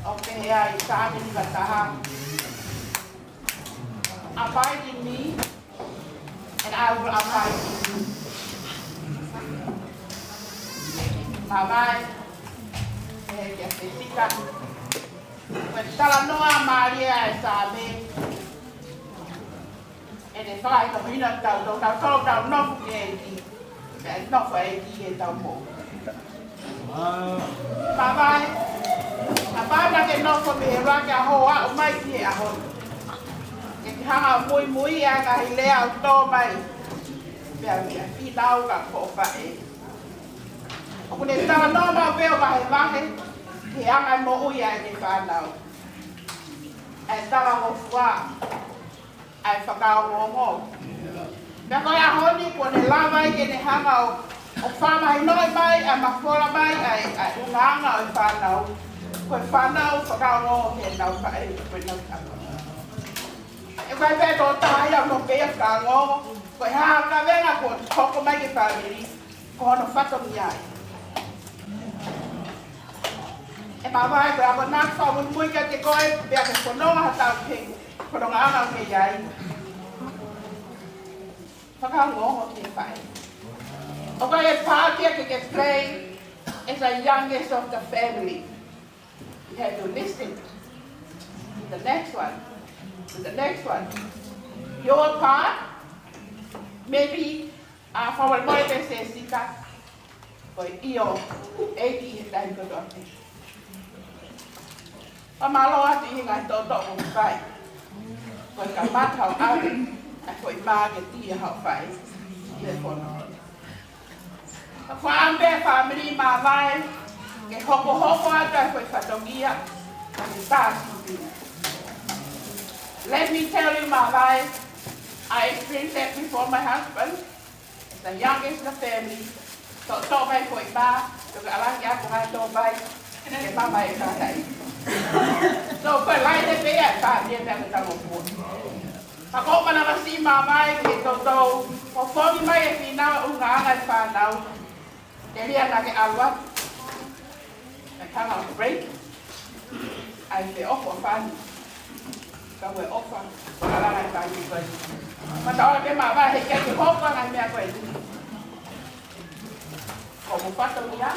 ʻOku pehē ai Saame nima taha. Abide in me, and I will abide in you. Māvae, ē, kia Sesika. Ko e talanoa mālie ʻa e Saame. ʻEne fakahinohino tautolu, tautolu ʻoku tau nofo ki he ʻEiki. Pea nofo e ʻEiki ʻi heʻetau moʻui. Māvae, kapau naʻa ke nofo mei he ʻuluaki ʻaho ʻo aʻu mai ki he ʻaho ni, ke ke hanga ʻo muimui ʻa e ngaahi lea ʻoku tō mai mei he finau ka ko e faʻē. ʻOku ne talanoa maʻu pē ʻo vahevahe ki he anga e moʻui ʻa ʻene fānau. ʻA e talangofua, ʻa e fakaongoongo. Pea ko e ʻaho ni kuo ne lava ai ke ne hanga ʻo, ʻo fakamahinoʻi mai, ʻa e mafola mai, ʻa e, ʻa e ʻulungaanga ʻo e fānau. Ko e fānau fakaongoongo ki heʻenau faʻē, ko ʻenau tama. ʻE ʻikai pē tō taha ia ʻoku nofo pē ia fakaongoongo, ko e hā ha kavenga kuo hoko mai ki he fāmili, ko hono fatongia ia. ʻE Māvae, ko e akonaki fakamuimui kiate koe, pea ke fononga ha taʻu ki he fonongaʻanga ʻoku ke ʻi ai. Fakaongoongo ki he faʻē. ʻOku ʻi ai e part ia ke ke play as a youngest of the family. You have to listen to the next one, to the next one. Your part, maybe, ʻa e fakamolemole pē Sesika, ko e ʻio, ʻEiki he taimi kotoa pē. Fakamālō atu ʻi he ngaahi toʻotoʻo kuo ke fai. Ko e kamata hoʻo ʻave ʻa e foʻi mā ke tia hoʻo faʻē ʻi he fono. Ka fakaʻamu pē fāmili Māvae, ke hokohoko atu ʻa e foʻi fatongia, ka ke tā sipina. Let me tell you, Māvae, I experienced that before my husband. As the youngest in the family, toʻotoʻo mai foʻi mā, toka ʻalu hake ʻo ʻai e tō vai, ke mamaʻo e kākā. So, ko e laine pē ia ʻa e fāmili pea mo e talangofua. Ka ko e manavasiʻi Māvae ke toutou, ʻo foki mai e finau ʻulungaanga e fānau, telia naʻa ke ʻalu atu. ʻE hanga ʻo break ʻa e feʻofoʻofani ʻa e ʻofa, ʻa e langa e fāmili ko ē. Mataʻola pē Māvae he ʻikai ke hoko ʻa e ngaahi meʻa ko eni. Ko hoʻo fatongia,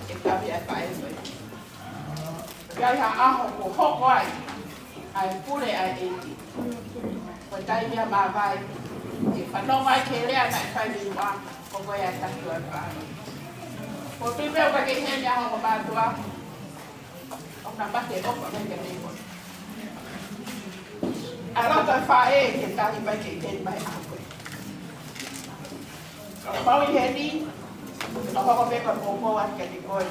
ke kau ʻi he faʻē ko ē. Pea ʻi ha ʻaho kuo hoko ai ʻa e pule ʻa e ʻEiki, ko e taimi ia Māvae ke fanongo ai ki he lea naʻe fai mei muʻa, ko koe ʻa e taki ʻo e faʻē. Ko e tui pē ʻoku ʻikai ke ʻi heni ʻa hoʻo mātuʻa, ʻoku na mate ʻofa mai kiate koe. ʻA e loto e faʻē ke tali mai ke ʻi heni mai ʻa koe. Ka mau ʻi heni, ʻo hoko pē ko e poupou atu kiate koe,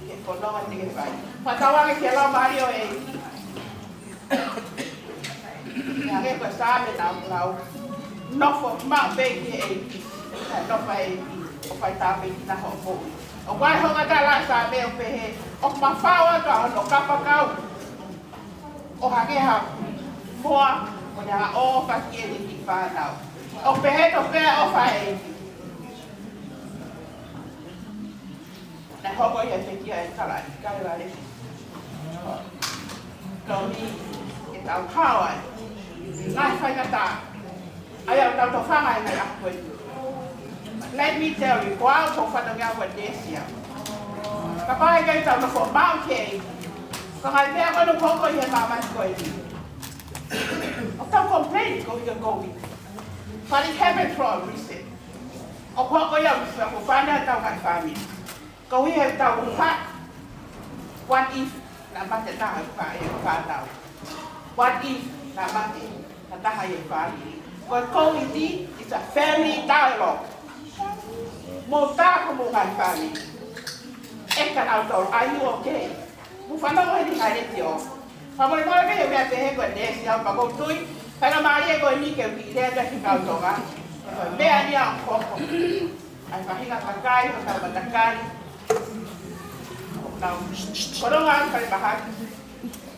ke fononga te ke fai. Fakatauange ki he laumālie ʻo e ʻEiki. Hangē ko e Saame naʻa ku lau, nofo maʻu pē ki he ʻEiki, kae nofo ʻa e ʻEiki ʻo fai tāpuekina hoʻo moʻui. ʻOku ʻi ai hono ngata e Saame ʻoku pehē, ʻoku mafao atu ʻa hono kapakau ʻo hangē ha moa, ʻo ne hanga ʻo ʻofa ki heʻene kiʻi fānau. ʻOku pehē tofu pē ʻa e ʻofa ʻa e ʻEiki. Hoko ia he kia e kala i kai vale. Tau mi ke tau hao ai. Ngai fai ngata. Ai au tau tau fanga e ngai aku e. Let me tell you, ko au ko fatongia ua desia. Ka pai kai tau no fo mau ke. Ka ngai mea kono hoko i he mama ko e. O tau complain ko i ka kovi. But it happened for a reason. O ko ko ia usa ko fana tau kai family. Ko ia tau uha. What if na mate taha e fa e fa tau. What if na mate na taha e fa. Ko ko iti is a family dialogue. Mo ta ko mo kai family. E ka tau tau, are you okay? Mo fanongo he ni kai le tio. Fa mo mo ke he mea pe he ko ne si au pa ko tui. Fa na mari e ko ni ke ki le ta ki kau toka. Mea ni a ko. Ai fahinga kakai, o tau matakali. Nau, koronga atu kare mahaki.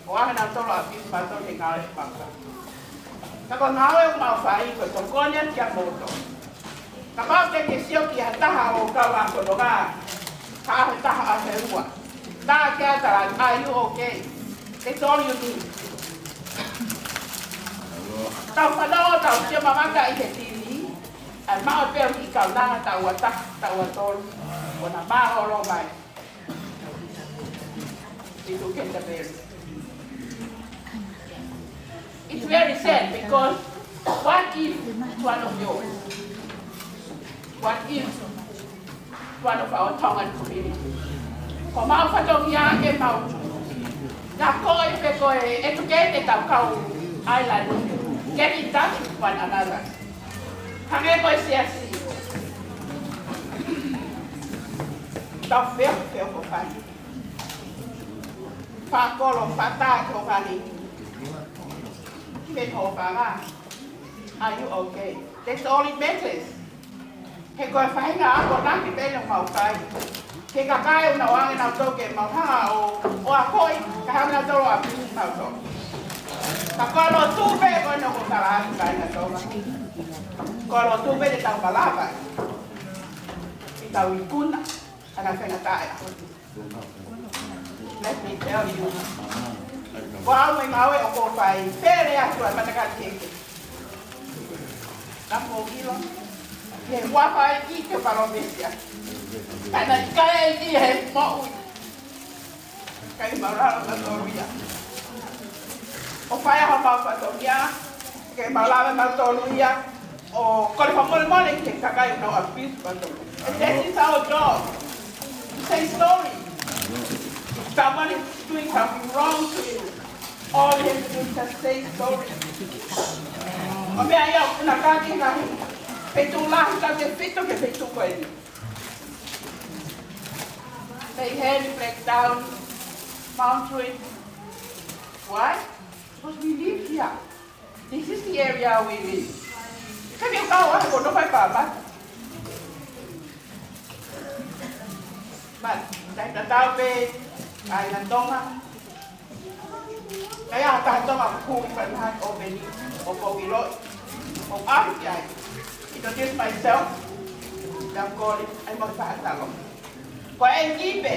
O aha nau tolo a piu mato he ngāue papa. Ka ko ngāue o mau fai, ko tokoni atu kia moto. Ka mau te ke sio ki ha taha o kau a koronga. Ka ha taha a he ua. Tā ke ata la, are you okay? That's all you need. Tau fanongo, tau sio mamata i he tili. Ai mau pea ki kau nanga tau ata, tau atolu. Ko na mālōlō mai. It's okay, Taberi. It's very sad because what if one of your, what if one of our Tongan community. Ko mau fatongia ke mau. Na ko e pe ko e educate tau kau island. Get in touch with one another. Hangē ko e siasi. Tau feo, feo ko fai. Fakolo, fata ko fai. Kipe ko fanga. Are you okay? That's all it matters. He ko e faʻahinga akonaki pē ʻoku mau fai. Ke kakai ʻoku nau ʻange nautolu ke mau hanga ʻo, ʻo akoi, ka hanga nautolu ʻo approve nautolu. Ka ko e lotu pē ko ena ʻoku tala atu kāinga Tonga. Ko e lotu pē te tau malava. Te tau ikuna, ana fenga tae. Let me tell you. Ko au mo e ngāue ʻoku ou fai, pele atu ai matakali heke. Ka mo ilo. He ua fai ki te palōmesi. Ka na ʻikai ʻi he moʻui. Kai mau lava mautolu ia. ʻO fai ha mau fatongia. Kai mau lava mautolu ia. ʻO kole fakamolemole ki he kakai ʻoku nau approve mautolu. And that is our job. To say sorry. If someone is doing something wrong to you, all you have to do is just say sorry. ʻO meʻa ia ʻoku na kaki na feituʻu lahi ka te fitu ke feituʻu ko eni. They had to break down boundary. Why? Because we live here. This is the area we live. Ka ni kau a ko no fai papa. But, tai tatau pē, ai na Tonga. Kai a ta Tonga ku i fai na o beni, o ko ilo, o ai ai. Introduce myself. Tau kole, ai mo fa talo. Ko e kipe,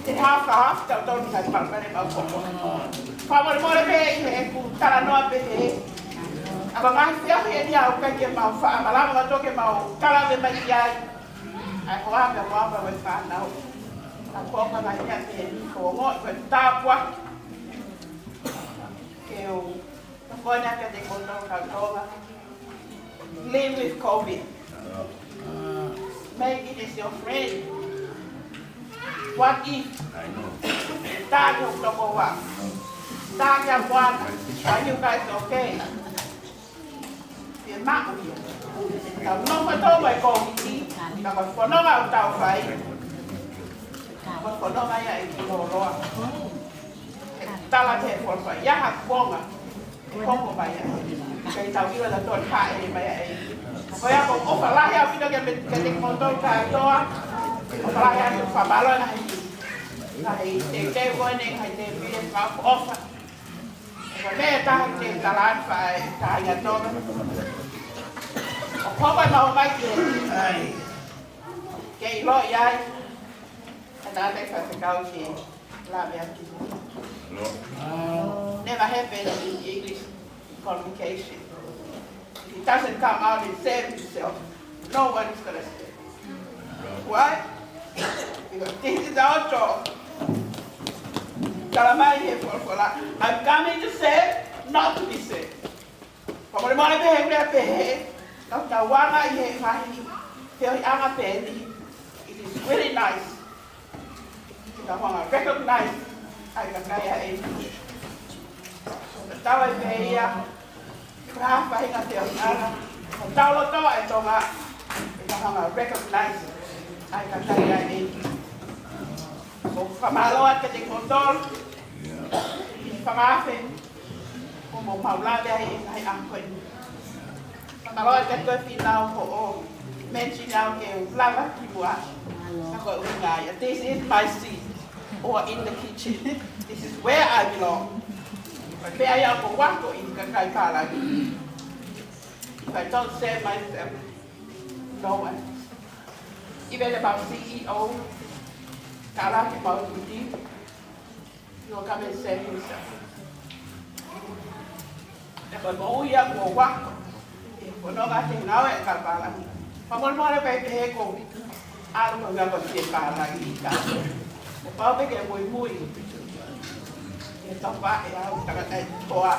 te haka haka tau tau ni kai pale pale mau koko. Fakamolemole pē ʻi heʻeku talanoa pē he. ʻA e ngaahi fiafi eni ʻoku ʻikai ke mau faʻa malava ka toke mau kala me mai ki ai. ʻAi hoa me hoa me mai fānau. ʻA ko ka ngai mea pē eni ko ngo ko tāpua. Ke u, ko ena ke te kono ka Tonga. Live with COVID. Maybe it is your friend. What if? Taki o toko wa. Taki a kuana. Are you guys okay? Te maʻu ia. Tau nofo tau mai COVID. Ka ko fononga o tau fai. Ko fononga ia e ki loloa. Tala te fo fai. Ia ha kuonga. Hoko mai ai. Kai tau ila na tō haʻele mai ai. Ko ia ko ʻofa lahi ʻaupito ke me, ke te koto kātoa. ʻOfa lahi atu fakamālō na hei. Na hei te te koe ne, hei te pile ka ʻofa. Ko me taha te tala atu fai, taha ia tō. ʻO hoko mai mai ke. Ke ʻilo i ai. Tātai faifekau ke lave atu. Never happen in English convocation. If he doesn't come out and save himself, no one is gonna save him. Why? Because this is our job. Tala mai he folofola, I'm coming to save, not to be saved. Fakamolemole pē he meʻa pehē, ka tau anga ʻi he ngaahi feohiʻanga pehē ni, it is really nice ke tau hanga recognize ʻa e kakai ʻa e ʻEiki. Tatau ai pē ia ko e hā e faʻahinga feohiʻanga, ko e tau loto ʻa e Tonga, ke tau hanga recognize ʻa e kakai ʻa e ʻEiki. ʻOku ou fakamālō atu kiate kimoutolu, ʻi he fanga afe kuo mou maʻu lave ai ʻi he ngaahi ʻaho ko eni. Fakamālō atu kiate koe Fīnau hoʻo mention au ke u lava ki muʻa. Ka ko e ʻuhinga ia. This is my seat or in the kitchen. This is where I belong. Ko e meʻa ia ʻoku ou ako ʻi he kakai pālangi. If I don't say myself, no one. Even about C E O, ka la ke mau tuti. You're coming to save yourself. He ko e moʻui ia kuo u ako. Ko e nonga ke ngāue ʻa e kakai pālangi. Fakamolemole pē he ko e ʻalu ko e ngāue ko e pālangi ka. Kuo pau pē ke muimui. Ke topa ʻe au tangata ʻi he toa.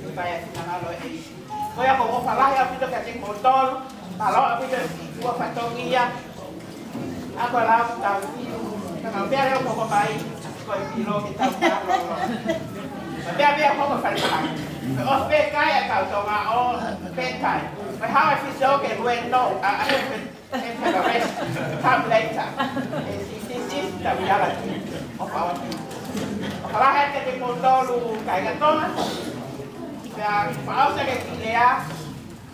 Ke fai ʻa e finangalo ʻo e ʻEiki. Ko ia ʻoku ou ʻofa lahi ʻaupito kiate kimoutolu. Mālō ʻaupito e ua fatongia. ʻA ko e lau tau fiu. Ka ka pea leo koko mai. Ko e pilo ke tau mālōlō. Ka pea pea koko fale kai. Ko e ʻosi pē kai ʻa e kau Tonga ʻo pē kai. Ko e hao e fisio ke lue no. ʻA ʻa he pē. Take a rest. Come later. And this is the reality of our people. ʻOfa lahi kiate kimoutolu kāinga Tonga. Pea fakaʻosi ke kilea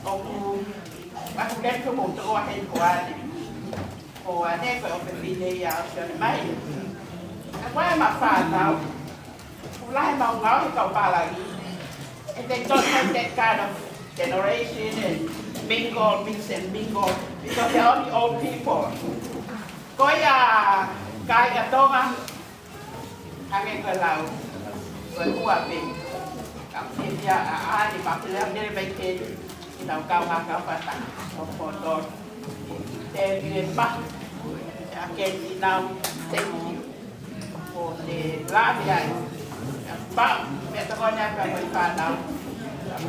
ʻoku ʻaku letu mo toʻo ʻa heni ko ʻAne. Ko ʻAne ko e ʻofefine ia ʻo Sione mai. Ka ko e ma fānau. ʻOku lahi mau ngāue he kau pālangi. And they don't have that kind of generation and mingle, mix and mingle, because they're only old people. Ko ia kāinga Tonga, hangē ko e lau, ko e ua pē. Ka ʻoku fiefia ʻa ʻAne ma pele a mele mai ke, ʻi nau kau ngā kau fata, ʻo koto. Te mire ma, ʻa ke ʻi nau, thank you. Ko e lave ai. Pau, meʻa tokoni ai pea mo e fānau.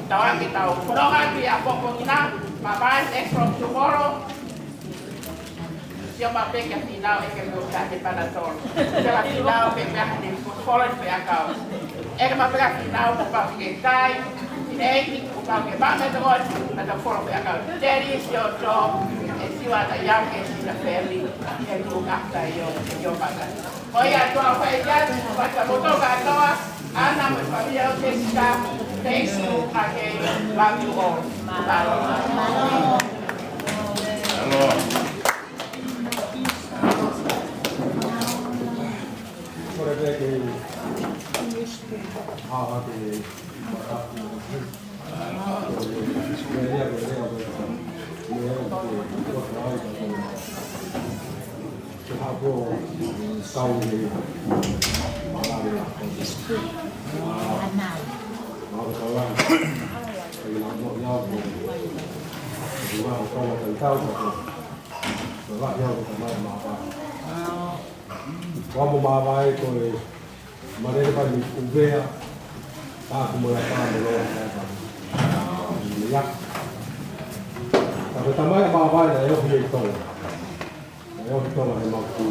Tau ake tau. Ko e ʻuhinga ia ʻoku ou kina, bye bye, thanks from tomorrow. Sio mai pē kia Fīnau ʻeke mo ka he Panadol. Sio mai Fīnau pē pea hane ko follow pē ʻakau. ʻEke mai pē kia Fīnau kuo pau ke kai. Ki he ʻEiki kuo pau ke maʻu meʻa tokoni, meʻa tau follow pē ʻakau. Teri sio to, e siwa ta yam ke si na family, and look after your, your mother. Ko ia ʻoku ou fai atu, fai ka moto kātoa, ʻAna mo e familia ʻo Jessica, thank you again, love you all. Mālō. Mālō. Ko e peke, hawa ke, Ko amo māvae ko e Malele pai mi uvea, tā ku mo ia pā mo loa, tā ku mo ia. Ka ko e tamai ʻa māvae naʻe ʻosi ʻi Tonga. Naʻe ʻosi Tonga he mau kū.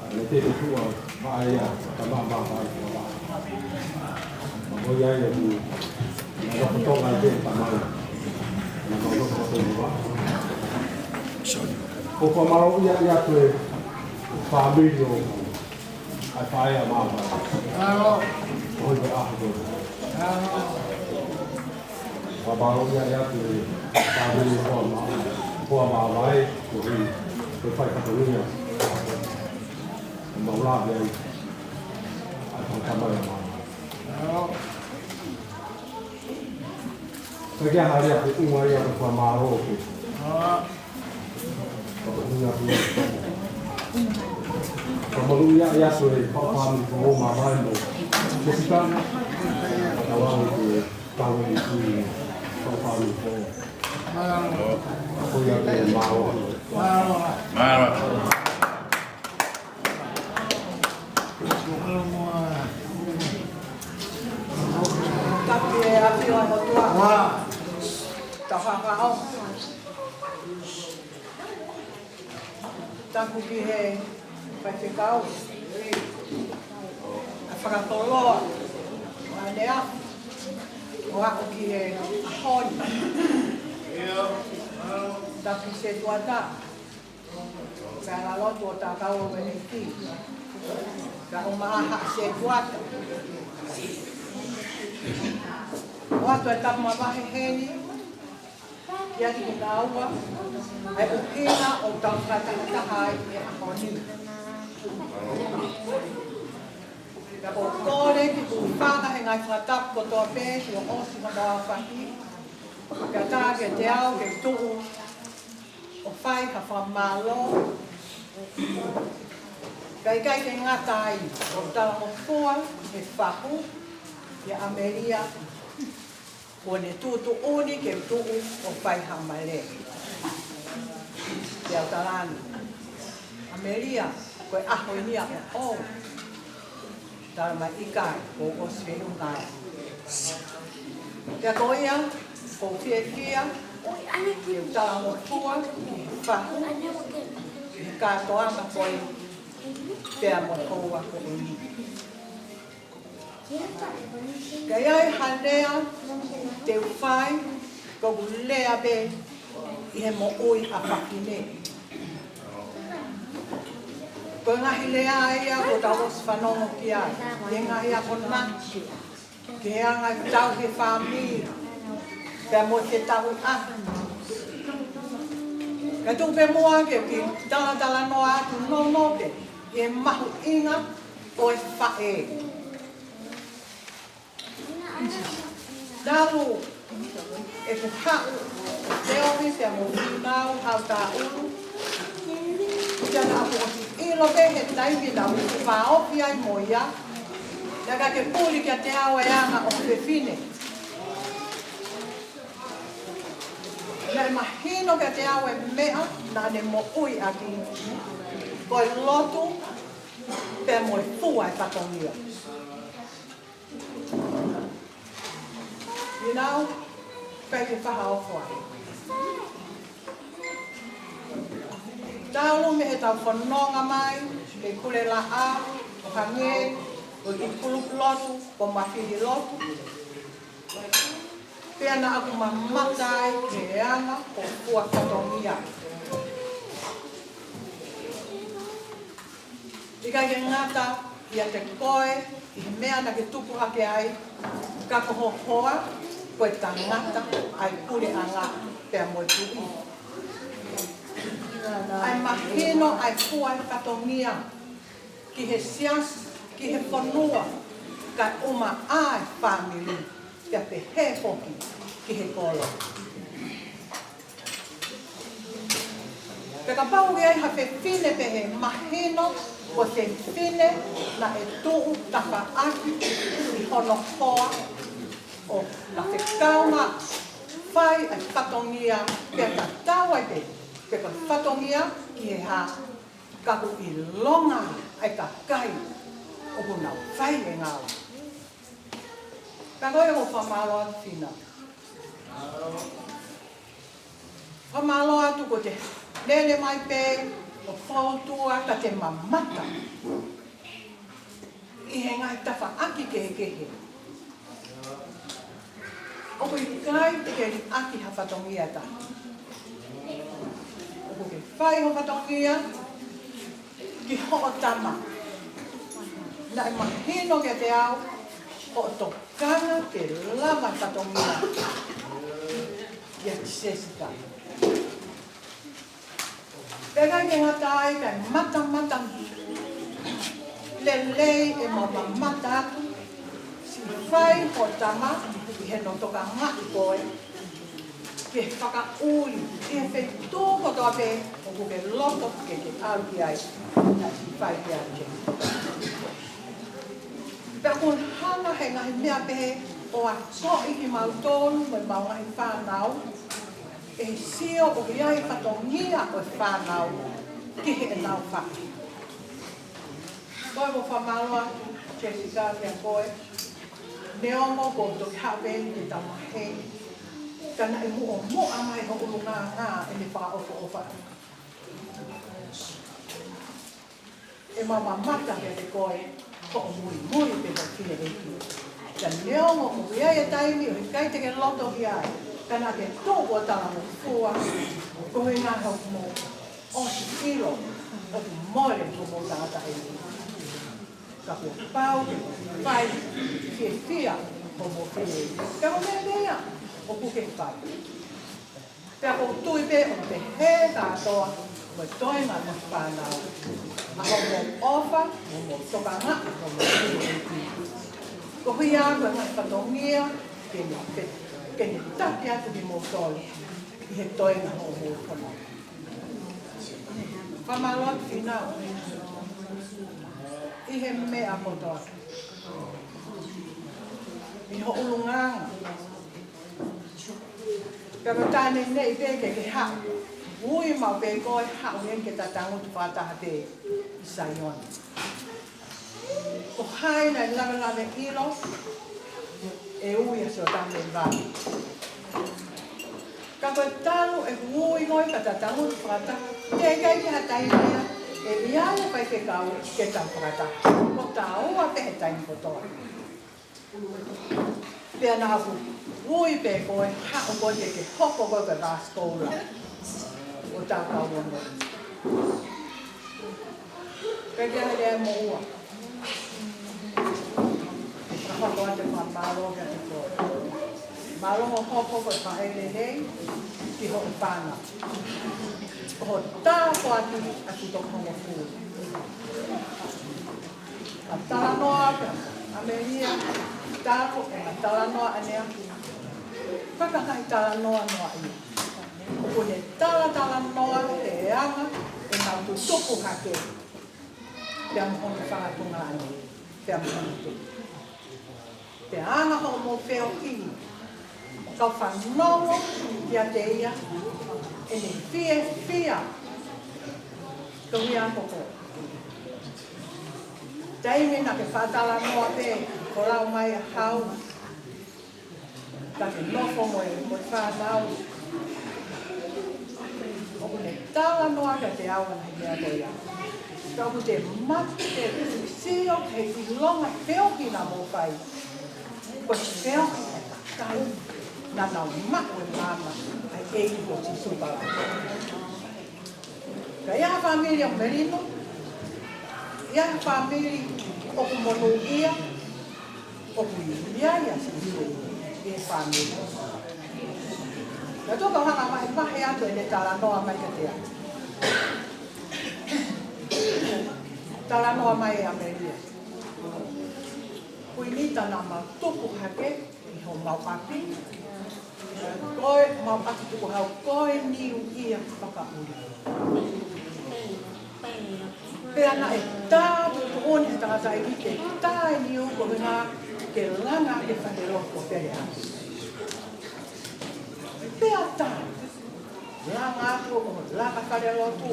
Naʻe te te tua, maʻa ia, tamai māvae ko ia. Ma ko ia ia ku, naʻe ʻosi Tonga ʻi te tamai. Naʻe mau ʻosi Tonga. ʻOku ou fakamālō ia ʻi he fāmili ʻo ʻAi pae ʻa māmā. ʻOi, ko e ʻaho ko ē. Papa o ia ʻe atu e tāmeni hoa mā-, hoa māmā ē, ko e, ko e fai fatongia. ʻE mau lave ai. ʻAi pae tamai ʻa māmā. Ka kia hari a ko unga ia ko e fakamālō ke. Ko unga ia. Ko Ia, ia, ko e Paʻu Fāmili Foʻou, mālō e moʻui. Ke sika, ka tau ō ki he kau ʻeiki Paʻu Fāmili Foʻou. Ko ia ke mālō. Mālō. Tapu e ʻafio ʻa e ʻOtua. Tau hanga ʻo tapu ki he faifekau, ʻa e fakakoloa, ʻa e lea, ʻo aʻu ki he ʻaho ni. Tapu ki he setuata, kae ʻalu atu ʻo tākau ʻa e ʻEiki. Kae ʻumaʻā ha setuata. ʻOatu e tapu mavahe heni, kiate kinaua, ʻa e ʻuhinga ʻoku tau fakatahataha ai he ʻaho ni. Pea ʻoku ou kole ke u hūfanga he ngaahi fakatapu kotoa pē kuo ʻosi hono aofaki. Kae ʻatā kiate au ke tuʻu ʻo fai ha fakamālō. Kae ʻikai ke ngata ai, ʻoku talangofua he fahu, ʻia ʻAmelia, kuo ne tuʻutuʻuni ke u tuʻu ʻo fai ha malē. Pea u talaange, ʻAmelia, ko e ʻaho eni ia ʻoʻou. Tala mai, ʻikai, kuo u ʻosi feʻunga. Pea ko ia, ʻoku ou fiefia ke u talangofua ki he fahu, ki he kātoanga ko ē, pea mo e houa ko eni. Ka ʻi ai ha lea te u fai, ko ʻeku lea pē ʻi he moʻui ʻa fafine. Ko e ngaahi lea ia kuo tau ʻosi fanongo ki ai, ʻi he ngaahi akonaki, ki he anga e tauhi e fāmili, pea mo e fetauhiʻaki. Kae tuku pē muʻa ke u kiʻi talatalanoa atu nounou pē ʻi he mahuʻinga ʻo e faʻē. Talu ʻeku haʻu ʻo feohi pea mo Fīnau Hautaulu, ʻi he taimi naʻá ku ʻosi ʻilo pē he taimi naʻá ku fāofi ai mo ia, naʻe ʻikai ke puli kiate au e anga ʻo e fefine. Naʻe mahino kiate au e meʻa naʻá ne moʻui ʻaki, ko e lotu pea mo e fua e fatongia. Fīnau, ʻikai ke fakaofo ai. Talu mei heʻetau fononga mai, mei Kulelaʻā, ʻo hangē ko e kulupu lotu, ko Mafili Lotu. Pea naʻá ku mamata ai ki he anga ʻo e fua fatongia. ʻIkai ke ngata ʻiate koe ʻi he meʻa naʻá ke tupu hake ai, ka ko ho hoa, ko e tangata ʻa e puleʻanga pea mo e tuʻi. ʻA e mahino ʻa e fua e fatongia ki he siasi, ki he fonua, kae ʻumaʻā e fāmili, pea pehē foki ki he kolo. Pea kapau ʻe ʻi ai ha fefine pehē, mahino ko e fefine naʻe tuʻu tafaʻaki ʻi hono hoa ʻo na fekau na fai ʻa e fatongia, pea tatau ai pē pe ko e fatongia ki he hā, ka kuo ʻilonga ʻa e kakai ʻoku nau fai e ngāue. Ka ko e ʻoku ou fakamālō atu Fina. Fakamālō atu ko e te lele mai pē ʻo fou tua ka te mamata ʻi he ngaahi tafaʻaki kehekehe. ʻOku ʻikai te ke liʻaki ha fatongia ʻe taha. ʻOku ke fai ho fatongia ki hoʻo tama. Naʻe mahino kiate au hoʻo tokanga ke lava fatongia ʻia Sesika. Pea ʻikai ke ngata ai, kae matamata lelei ʻemau mamata atu, siʻi fai ho tama ʻi heʻene tokangaʻi koe ke fakaʻuli ʻi he feituʻu kotoa pē ʻoku ʻOku ke loto ke ke ʻalu ki ai, naʻe fai pē ʻe Sēmisi. Pea ʻoku hanga he ngaahi meʻa pehē ʻo akoʻi kimautolu mo ʻemau ngaahi fānau, ʻe sio ʻoku ʻi ai e fatongia ʻo e fānau ki heʻenau faʻē. Ko e fakamālō atu Jessica kiate koe, neongo kuo toki haʻu pē eni ke tau maheni, ka naʻe muʻomuʻa mai ho ʻulungaanga ʻene fakaʻofoʻofa. ʻE mamata kiate koe, ko hoʻo muimui pē hoʻo fineʻeiki. Ka neongo ʻoku ʻi ai e taimi ʻoku ʻikai te ke loto ki ai, ka naʻa ke tuʻu ʻo talangofua, koeʻuhi ko hoʻomou ʻosi ʻilo ʻoku mole hoʻomou tangataʻeiki. Ka kuo pau ke fai fiefia hoʻomou fineʻeiki. Ka ko e meʻa ia ʻoku ke fai. Pea ʻoku ou tui pē ʻoku pehē kātoa mo e toenga ʻo e fānau, ʻa hoʻomou ʻofa mo hoʻomou tokangaʻi hoʻomou fineʻeiki. Koeʻuhi ko e ngaahi fatongia ke ne, ke ne taki atu kimoutolu ʻi he toenga hoʻomou fononga. Fakamālō atu Fīnau ʻi he meʻa kotoa, ʻi ho ʻulungaanga. Pea ko e taimi ni pē ke ke haʻu, ui maʻu pē koe, haʻu heni ke ta tangutu fakataha pē ʻi Saione. Ko hai naʻe lavelave ʻilo ʻe ui ʻa Siotama Vale? Ka ko e talu ʻeku ui koe ka ta tangutu fakataha, teʻeki ai ke ha taimi ia ʻe ʻi ai e faifekau ke tau fakataha. Ko taua pē he taimi kotoa. Pea naʻa ku ui pē koe, haʻu koe ke ke hoko koe ko e vasikoula ʻo ta kau ono. Pea ke hale ai mo ua. Ka hoko atu e fakamālō kiate koe. Mālō hoʻo hoko ko e faʻē lelei ki hoʻo fānau. Ko hoʻo tāpuaki ʻa e toko hongofulu. ʻA e talanoa pē ʻa ʻAmelia, taku ʻe ma talanoa ʻanea. Ka ko e ngaahi talanoa noaʻia. ʻOku ne talatalanoa he anga ʻenau tutupu hake. Pea mo hono fanga tuongaʻane. Pea mo hono tupu. Pea anga hoʻomou feohi, ʻo kau fanongo kiate ia, ʻene fiefia. Ko ia ko ko. Taimi naʻa ke fakatalanoa pē, ko lau mai ʻa Hau, ka ke nofo mo e, mo e fānau. ʻOku ne talanoa kiate au ʻa e ngaahi meʻa ko ia. Ka ʻoku te mate, te sio he ʻilonga feohi naʻa mou fai. Ko e feohi ʻa e kakai naʻa nau maʻu e maama ʻa e ʻEiki ko Sīsū Kalaisi. Ka ʻi ai ha fāmili ʻoku melino, ʻi ai ha fāmili ʻoku monūʻia, ʻoku ʻi ai ʻa Sīsū ʻi he fāmili. Ka toka hanga mai, mai atu ʻene talanoa mai kiate au. Talanoa mai ʻa ʻAmelia. Kuini, tā naʻa mau tupu hake ʻi homau ʻapi. Ko ʻemau ʻapi tukuhau, ko e Niu ʻIa fakaʻuli. Pea naʻe tā tuʻutuʻuni he tangataʻeiki ke tā e niu ko e ʻuhinga ke langa ʻaki e falelotu ʻo pele atu. Pea tā, langa atu ʻo langa falelotu.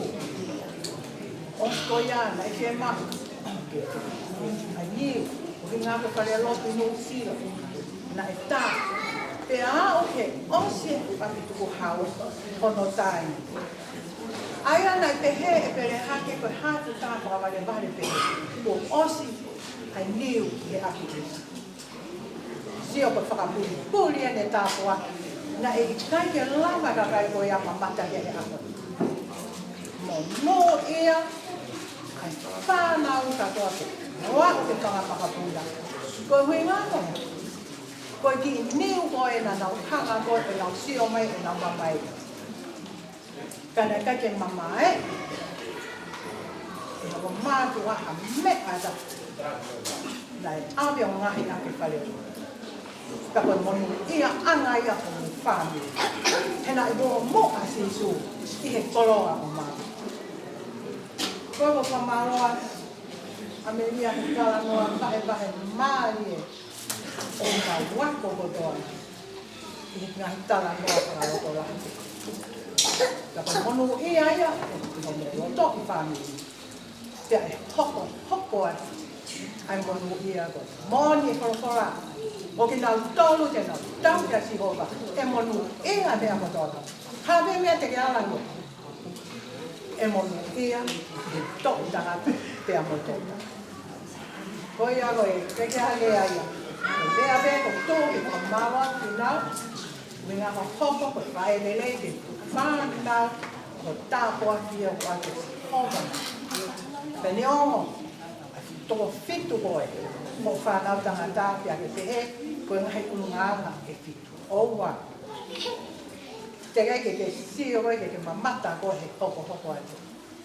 ʻOsi ko ia naʻe fiemaʻu ke ʻai niu, ko e ʻuhinga ko e falelotu ʻi Nuʻusila. Naʻe tā. Pea aʻu he ʻosi e ʻapi tukuhau hono tā e niu. ʻA ia naʻe pehē ʻe Pelehake ko e hā ʻeku tā fakavalevale pē. Kuo ʻosi ʻa e niu he ʻapi. Sio ko e fakapulipuli ʻene tāpuaki. Naʻe ʻikai ke lava e kakai ko ia ʻo mamata ki he ʻaho. Monūʻia ʻa e fānau kātoa ke ʻoatu ke fanga makapuna. Ko e ʻuhinga ko e, ko e kiʻi niu ko ē naʻa nau hanga ko ē ʻo nau sio mai ʻo nau mamae. Ka naʻe ʻikai ke mamae ʻe he mātuʻa ha meʻa ʻe taha. Naʻe ʻave ʻo ngaohi ʻaki e fale. Ka ko e monūʻiaʻanga ia ʻo e fāmili. He naʻe muʻomuʻa ʻa Sīsū ʻi he koloa ʻo mātuʻa. Ko e fakamālō atu ʻa Melia he talanoa vahevahe mālie ʻo e kau ako kotoa ʻi he ngaahi talanoa fakalotolahi. Ka ko e monūʻia ia ʻo e loto ʻi fāmili. Pea ʻe hokohoko atu ʻa e monūʻia ko ē. Moʻoni e folofola, ko kinautolu te nau tauhi ʻa Sihova, ʻe monūʻia he meʻa kotoa. Ha meʻa te ke ala ʻo ʻe monūʻia ʻi he toʻutangata pea mo e toʻutangata. Ko ia ko e, ke ke ale ai. Ko e meʻa pē ko e tuʻu ke fakamālō atu ki nau. Meʻa hokohoko ko e faʻē lelei ke fānau ko e tāpuaki ia ʻoku ʻoatu ʻe Sihova. Pea neongo ʻa e toko fitu ko ē hoʻo fānau tangata pea ke pehē ko e ngaahi ʻulungaanga ʻe fitu. ʻOua. Teʻeki ke ke sio koe ke ke mamata koe he hokohoko atu.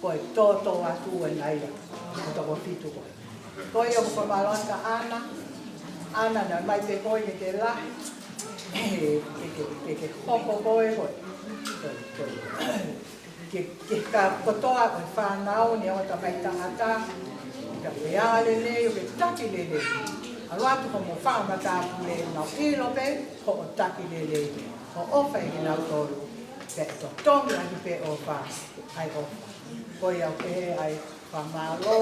Ko e tōtōatu ʻena ia, ko e toko fitu ko ē. Ko ia ʻoku fakamālō atu kia ʻAna, ʻAna naʻe ʻomai pē koe ke ke lahi, ke ke, ke ke hoko koe ko ē. Ko e, ko e. Ke, ke ka kotoa ko e fānau ni ʻo e tamai tangata, ka ke ala lelei ʻo ke taki lelei. ʻAlu atu hoʻomo fanga matāpule, nau ʻilo pē hoʻo taki lelei, hoʻo ʻofa ʻiate kinautolu, pea ʻe totongi ʻaki pē ʻofa, ʻa e ʻofa. Ko ia ʻoku pehē ai, fakamālō,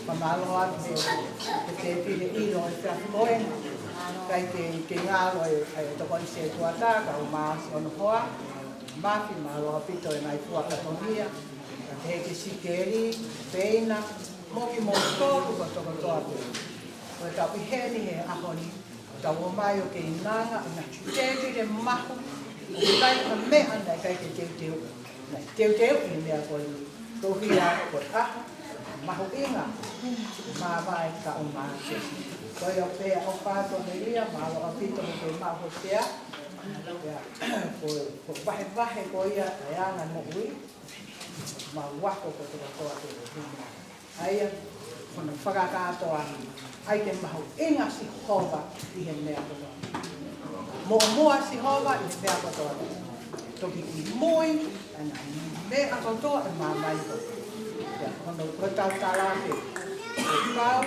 fakamālō atu he, he te pile ʻilo e fea koe. Kae ke, ke ngalo e, e tokoni setuata, kau Māsi Onohoa, Mafi, mālō ʻaupito e ngaahi fua fatongia, ka te ke sikeli, peina, mo kimoutolu kotoa kotoa pē. Ko e tau ʻi heni he ʻaho ni, tau ō mai ʻo keinanga, ʻo na tētile mahu, ʻo kai ka meʻa naʻe ʻikai ke teuteu, naʻe teuteu ʻi he meʻa ko eni. Tohi a ko e ʻaho, mahuʻinga, māvae ka ʻo Māsi. Ko ia pē ʻofa atu Melia, mālō ʻaupito mo ke maʻu ho sea. Ia, ko, ko e vahevahe ko ia, ʻa e anga moʻui, mau ako kotoa kotoa pē. ʻA ia, ko hono fakakātoa, ʻai ke mahuʻinga Sihova ʻi he meʻa kotoa. Muʻomuʻa Sihova ʻi he meʻa kotoa. Toki kimui ʻa e ngaahi meʻa kotoa ʻe māmani kotoa. Ia, ko hono, ko e tau tala ke, ko e kau,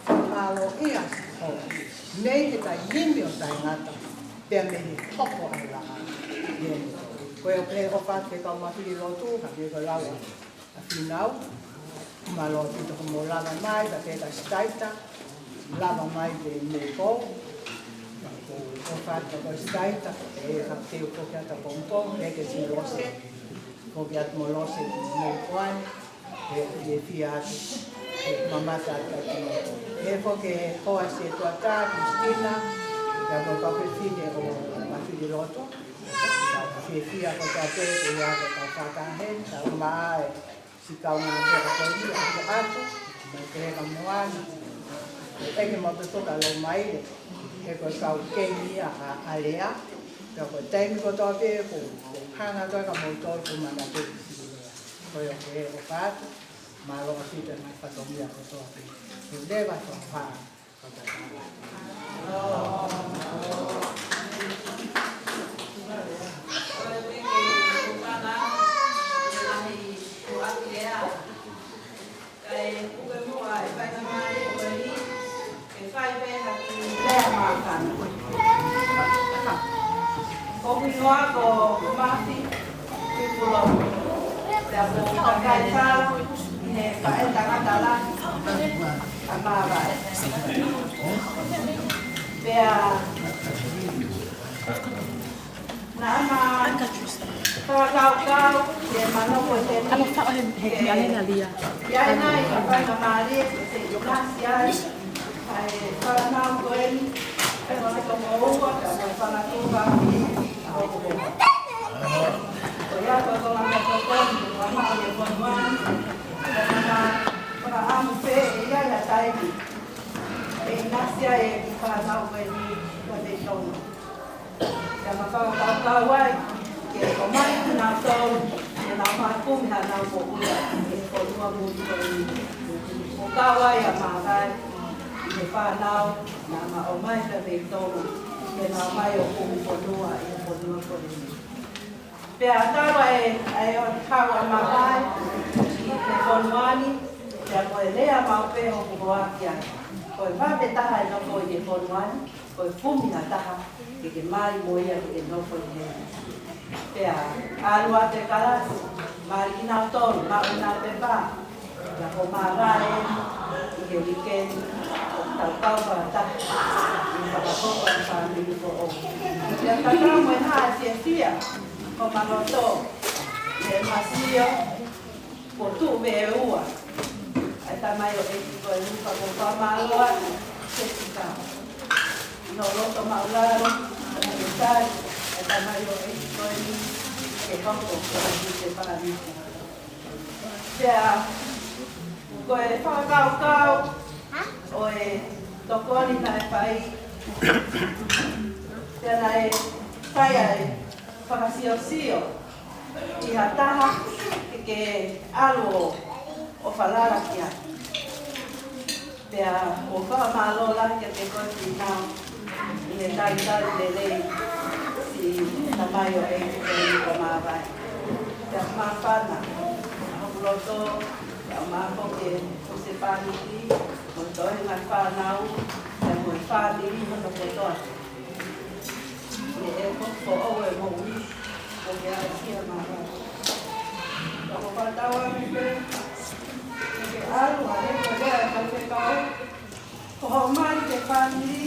fakamālōʻia Sihova. Mei he taimi ʻo taʻengata, pea mei he hopo ʻa e laʻā. Ia, ko e ʻoku pehē ʻofa atu ki he kau mafili lotu, ka mei ko e lau ʻa Finau, mālō ʻaupito hoʻomo lava mai, ka ke ka sitaita, lava mai ke mei kou, ʻofa atu ko sitaita, e ka te u ko ke ata pongipongi, e ke si lose, ko ke atu mo lose mei koane, e fiefia atu, e mamata atu atu mo. E ko ke hoa setuata, Kristina, ka ko ka fefine ʻo mafili lotu, ka fiefia ko ka te, ko ia ko ka fakahe, ka ma e, Sikau ngā pea ko ia ʻoku ʻatu, mai pē ka moana. ʻEke mau pē ko ka lo mai le, he ko e kau kei ia ʻa ʻAlea, pea ko e taimi kotoa pē ko, ko hanga koe ka mau tolu ko mana pē. Ko ia ke ʻofa atu, mālō ʻaupito e ngaahi fatongia kotoa pē. Ko leva ko ha. Ko Kuinoa ko Mafi, Kuikulo, pea ko Kakai Sala, he faʻē tangata lahi, ʻa Māvae. Pea, naʻa ma fakakaukau, ke manako te ni, ke ʻi ai nai ha faingamālie, ke te ʻinasi ai, ʻa e fānau ko eni, ʻa e fānau ko ua, ʻa e fānau ko ua, ʻa e fānau ko ua. Ko ia ko e konga meʻatokoni, ko e maʻu e fonua ni, ko e fānau, fakaʻamu pē, ʻe ʻi ai ha taimi, ʻe ʻinasi ai e kiʻi fānau ko eni, ko e fānau. Pea ma fakakaukau ai, ke ʻomai kinautolu, ke nau mai kumi hanau moʻui, ʻi he fonua muli ko eni. ʻO kau ai ʻa Māvae, ʻi he fānau, naʻa ma ʻomai pē mei Tonga, ke nau mai ʻo kumi fonua, ʻi he fonua ko eni. Pea ʻatā ai, ʻa e ʻo kau ʻa Māvae, ʻi he fonua ni, Pea ko e lea maʻu pē ʻoku hoaki ai. Ko e vave taha ʻe nofo ʻi he fonua ni, ko e kumi ha taha ke ke mai mo ia ke ke nofo ʻi heni. Pea ʻalu atu e kalasi, mali kinautolu, maʻu kinautolu e pepa. Pea ko e māvae ʻi he uike ni, ʻoku tau kau fakataha ʻi he fakahoko ʻa e fāmili foʻou. Pea tatau mo e hā e fiefia ʻoku ma loto, ʻi he masio, ko tu me ua. ʻA e tamaioʻeiki ko eni, pea ʻoku ou fakamālō atu, Sesika. ʻI hoʻo loto māʻulalo, ʻo e tali ʻa e tamaioʻeiki ko eni ke hoko ko e husepāniti. Pea ko e fakakaukau ʻo e tokoni naʻe fai, pea naʻe fai ai fakasiosio ʻi ha taha ke ke ʻalu ʻo falala ki ai. Pea ʻoku ou fakamālō lahi kiate koe Finau ʻi he talitali lelei siʻi tamaioʻeiki ko eni ko Māvae. Pea māfana ʻa hoku loto, pea ʻoku ma foki e husepāniti, mo e toenga fānau, pea mo e fāmili hono kotoa. ʻI he ʻeku foʻou e moʻui, ʻoku ke ʻaʻasia Māvae. Ka ʻoku ou fakatauange pē ke ke ʻalu ʻo hangē ko e lea ʻa e faifekau, ko hoʻo mali ki he fāmili,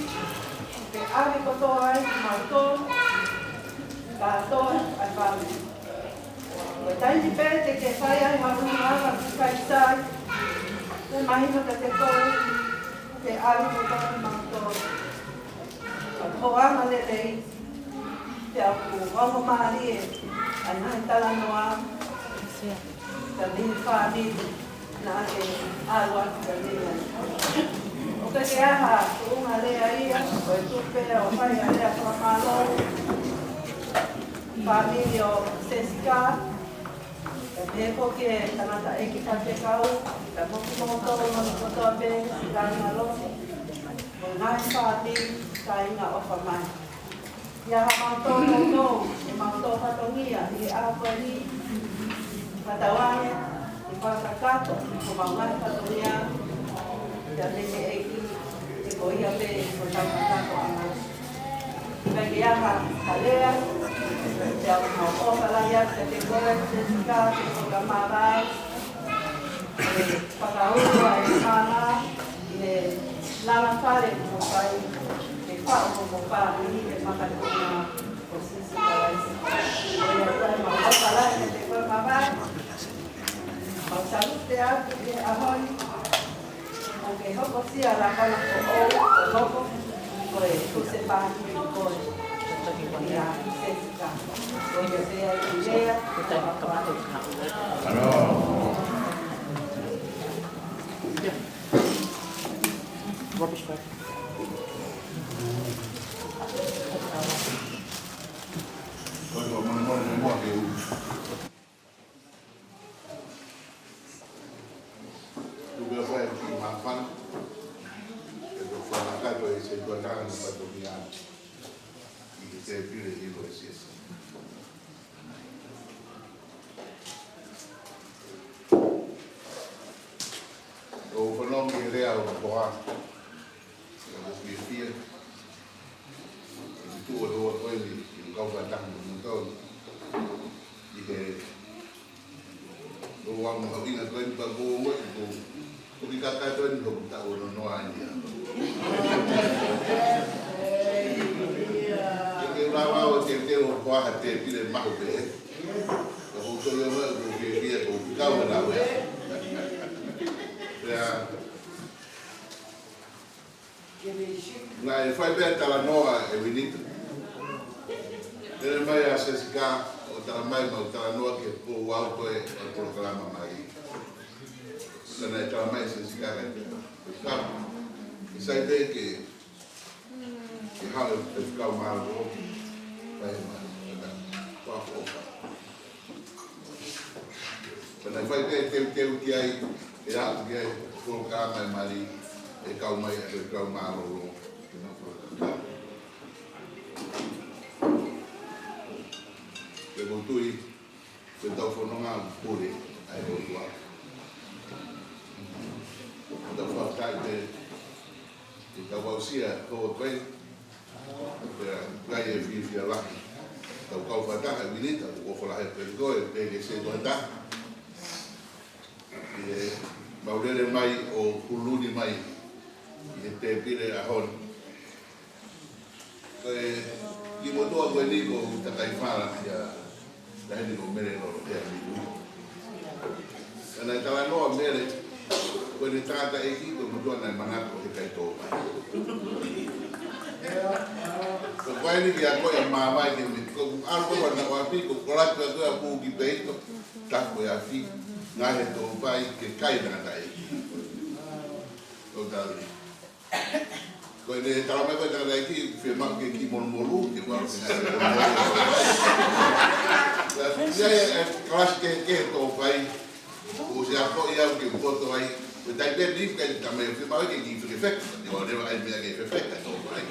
ke ʻave kotoa ai kimautolu, kātoa ʻa e fāmili. Ko e taimi pē te ke fai ai ha ʻulungaanga ki Kaisari, ʻe mahino kiate koe, ke ʻave kotoa kimautolu. Ka ko e anga lelei, pea ʻoku ongo mālie ʻa e ngaahi talanoa, pea mei he fāmili naʻa ke ʻalu atu pea mei ai. ʻOku ʻikai ke ʻi ai ha tuʻunga lea ia, ko e tuʻu pē ʻo fai ʻa e lea fakamālō, fāmili ʻo Sesika, pea pehē foki e tangataʻeiki faifekau, pea mo kimoutolu hono kotoa pē, siʻi kāinga lotu, mo e ngaahi fāmili, kāinga ʻofa mai. ʻI ai haʻamau tōnounou, ʻemau tō fatongia ʻi he ʻaho ko eni, fakatauange ke fakakakato homau ngaahi fatongia, pea mei he ʻEiki, he ko ia pē ko hotau kakato ʻa e moʻui. Pea ke ʻi ai ha lea, pea ʻoku mau ʻofa lahi atu kiate koe, Sesika, ke ke fakamāvae, ʻe fakaulu ʻa e mana, ʻi he langa fale kuo fai, ke faʻu hoʻo fāmili ʻi he makatuʻunga ʻo Sīsū Kalaisi. Ko ia ai ʻemau ʻofa lahi kiate koe Māvae. Mau salute atu ʻi he ʻaho ni. ʻOku ke hokosia lakanga foʻou ʻo hoko ko e husepāniti ko ē ʻia Sesika. Ko ia pē ʻa e lea. Rubbish bag. Tuku ke fai ki māfana, ke tau faʻa kakato e setuatanga mo e fatongia ʻi he tēpile ʻilo e siasi. ʻOku ou fanongo ki he lea ʻo e hoa, ʻoku ou fiefia. ʻI he tuʻu ʻo e hoa ko eni, ʻi he kau fakataha mo kimoutolu. ʻI he ʻo ua mo haʻu ina ko eni pea ko ua ko, ko ki kaka ko eni hoku taʻu ono noa ia. Ke ke lau ʻo teuteu ʻo hoa ha tēpile mahu pē. Ka ko tō ia mai ko ke pia ko ki kau ʻo lau ia. Pea Naʻe fai pē talanoa ʻe Vinita. Tele mai ʻa Sesika ʻo tala mai mau talanoa ki he pou au ko ē ʻo e polokalama mai. Ka naʻe tala mai Sesika ka te ka. Ke sai pē ke, ke hale e kau mālōlō. Fai mai. Ka kua fofa. Pea naʻe fai pē teuteu ki ai, ʻe aʻu ki ai, polokalama e mali, ʻe kau mai, ʻe kau mālōlō. Pea ʻoku ou tui, pea tau fononga pule, ʻa e ʻOtua. Osia ko koe. Pea ʻoku ʻi ai e fiefia lahi. Tau kau fakataha ʻe Minita, ʻoku ou ʻofa lahi pē koe, pea ke se koe ta. ʻI he mau lele mai ʻo huluni mai ʻi he tēpile ʻaho ni. Ko e kiʻi motuʻa ko eni ko Takaifala ia, taʻahine ko Mele Lolo, ia ni. Ka naʻe talanoa Mele, ko ʻene tangataʻeiki ko e motuʻa naʻe manako he kai tō mai. Ko koe ni ke ako ia mā mai ke mi, ko ʻalu ko ʻana ʻo api, ko kola ko ko apu ki peito, taku e afi, ngā he tō pai, ke kai tangataʻeiki. Ko tali. Ko ʻene tala mai ko e tangataʻeiki, fiemaʻu ke kiʻi molumolu, ke ua ke ngā he molumolu. Ia, ia, e, kalasi ke, ke tō pai, ʻosi ako ia ke poto ai, ko e tai pē ni, ke tama ia, fiemaʻu ke kiʻi fekefeke, ke ua leva ai meʻa ke fefeke, tō pai.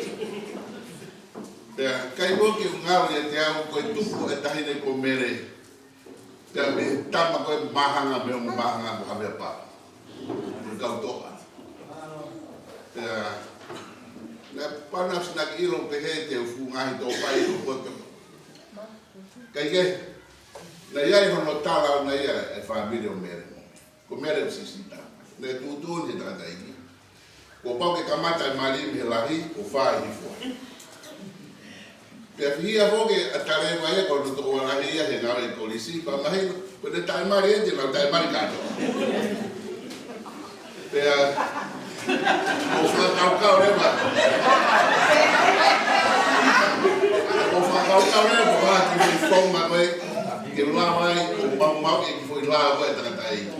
Pea, kai mo ke ngalo ia te au, ko e tupu e taʻahine ko Mele. Pea mei he tama ko e māhanga, mei he māhanga ko Havea Papa. Ko e kau toʻa. Pea, naʻe pana sinaki ʻilo pehē te u fuʻu ngaahi tō pai ʻo poto. Kai ke, naʻe ʻi ai hono tala ʻo naʻe ʻi ai e fāmili ʻo Mele mo. Ko Mele ʻoku sisita. Naʻe tuʻutuʻuni he tangataʻeiki. Kuo pau ke kamata e mali mei he lahi, ʻo fai hifo. Pea fihia foki ʻa Taleva ia, ko hono tokoua lahi ia he ngāue kolisi, pea mahino, ko ʻene taʻemali ʻe te nau taʻemali kātoa. Pea, ʻo fakakaukau leva. ʻO fakakaukau leva, ʻo haki mei fonga ko ē, ke lava ai, ʻo maumau e kiʻi foʻi lao ko e tangataʻeiki.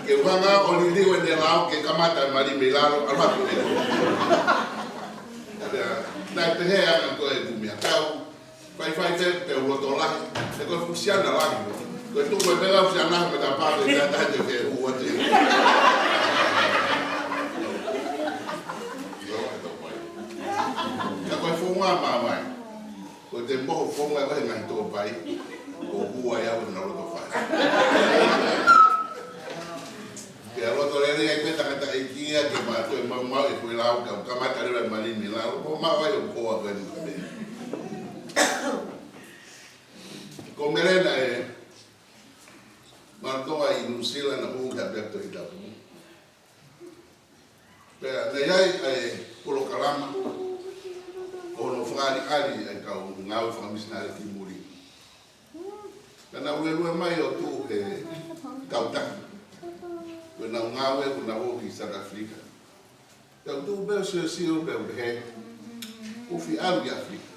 Ke u hanga ʻo liliu ʻene lao ke kamata e mali mei lalo, ʻalu atu leva. Pea, naʻe pehē ange ko e kumi a kau, faifai te, pea u loto lahi, he ko e fuʻu siana lahi. Ko e tuku e pea fuʻu siana lahi, me ta pā, me ta tahe te ke hū atu. Ka ko e founga mā mai. Ko e te moho founga ko e ngaahi tō pai, ʻo hua ia ko na loto fai. Ke a loto lele ai ko e tangataʻeiki ia, ke ma toe maumau e ko e lao, ka kamata leva e mali mei lalo, ko mau ai ʻo koa ko e nuka me. Ko Mele naʻe, mālō ʻi Nuʻu Sila naʻe hū ki Haʻapai Tohi Tapu. Pea, naʻe ʻi ai e polokalama, ʻo hono fakaʻaliʻali e kau ngāue fakamisinale ki muli. Pea naʻa ku lelue mai ʻo tuʻu he kautaha. Ko ʻenau ngāue, ko ʻenau ō ki South Africa. Pea u tuʻu pē ʻo siosio pē ʻo pehē, ʻoku ou fie ʻalu ki ʻAfilika.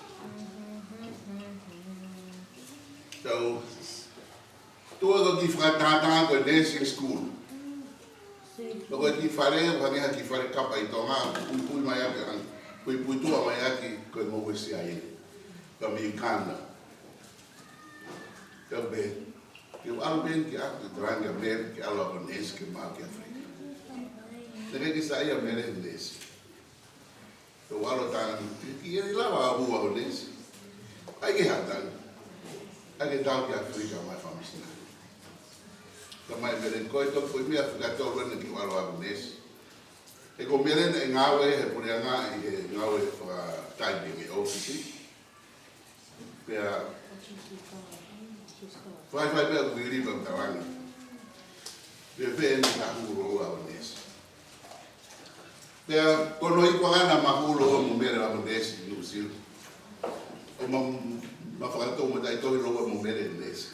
Pea u tuʻu ko e kiʻi fakataha ko e nursing school. Pea ko e kiʻi fale, ʻoku hangē ha kiʻi fale kapa ʻi Tonga, puipui mai ʻaki, puipuituʻa mai ʻaki, ko e ngāue C I A. Ka mei Kanda. Pea u pehē, ke u ʻalu pē ki ʻapi, talange ʻa Mele, ke ʻalu ʻo ako neesi ke mau ki ʻAfilika. Naʻe ʻikai ke saiʻia ʻa Mele he neesi. Pea u ʻalu ʻo tala ange, ke ʻikai lava ʻa e ʻaho neesi. ʻAi ke hata. ʻAi ke tau ki ʻAfilika mai fakamisinale. Talamai ʻe Mele, ko e toki foʻi meʻa fika tolu ena ke u ʻalu ʻo ako neesi. He ko Mele naʻe ngāue he puleʻanga ʻi he ngāue fakatāimi he ʻōfisi. Pea, faifai pea ʻoku liliu pea talange. Pea pehē eni ka hū lōua ʻo neesi. Pea, ko hono iku ange naʻa ma hū lōua mo Mele ʻo ako neesi ʻi Nuʻu Sila. ʻO ma, ma fakatau ma tai tohi lōua mo Mele neesi.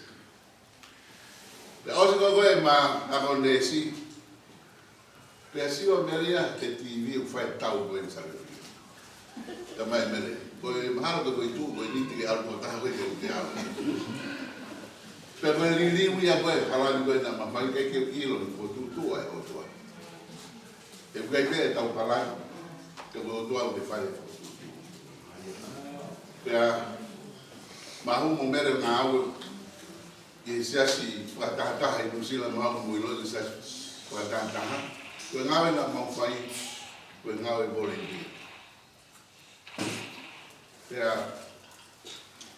Pea ʻosi ko ē ma ako neesi. Pea sio ʻa Mele ia he T V ʻoku fai e tau ko ē ʻi Salefia. Talamai ʻe Mele, ko e mahalo ko e tuʻu ko eni te ke ʻalu ko taha ko ē te u te ʻalu. Pea ko e liliu ia ko ē, palani ko ē naʻa ma fai ʻikai ke u ʻilo he fokotuʻutuʻu ʻa e ʻOtua. He ʻoku ʻikai pē ʻetau palani, he ko e ʻOtua ʻoku te fai e fokotuʻutuʻu. Pea ma hū mo Mele ngāue ʻi he siasi fakatahataha ʻi Nuʻu Sila ma au mo ʻilo ʻi he siasi fakatahataha. Ko e ngāue naʻa mau fai, ko e ngāue volunteer. Pea,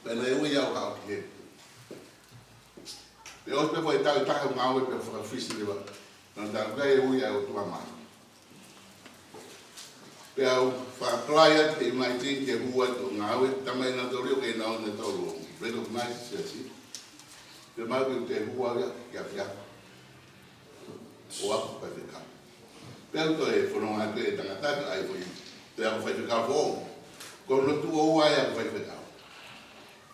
pea naʻe ui au ʻo aʻu ki hē. Pea ʻosi pē ko e taʻu ʻe taha ʻo ngāue pea fakafisi leva. Naʻa ta kai e ui ʻa e ʻOtua mai. Pea u fa-apply atu ki he M I T ke u hū atu ʻo ngāue, talamai ʻe nautolu ʻoku ʻikai ke nau, nautolu recognize siasi. Pea mau ke u toe hū atu ki ʻapiako ʻo ako faifekau. Pea u toe fononga atu e tangata ʻa e foʻi, pea ako faifekau foʻou. Ko hono tuʻo ua e ako faifekau.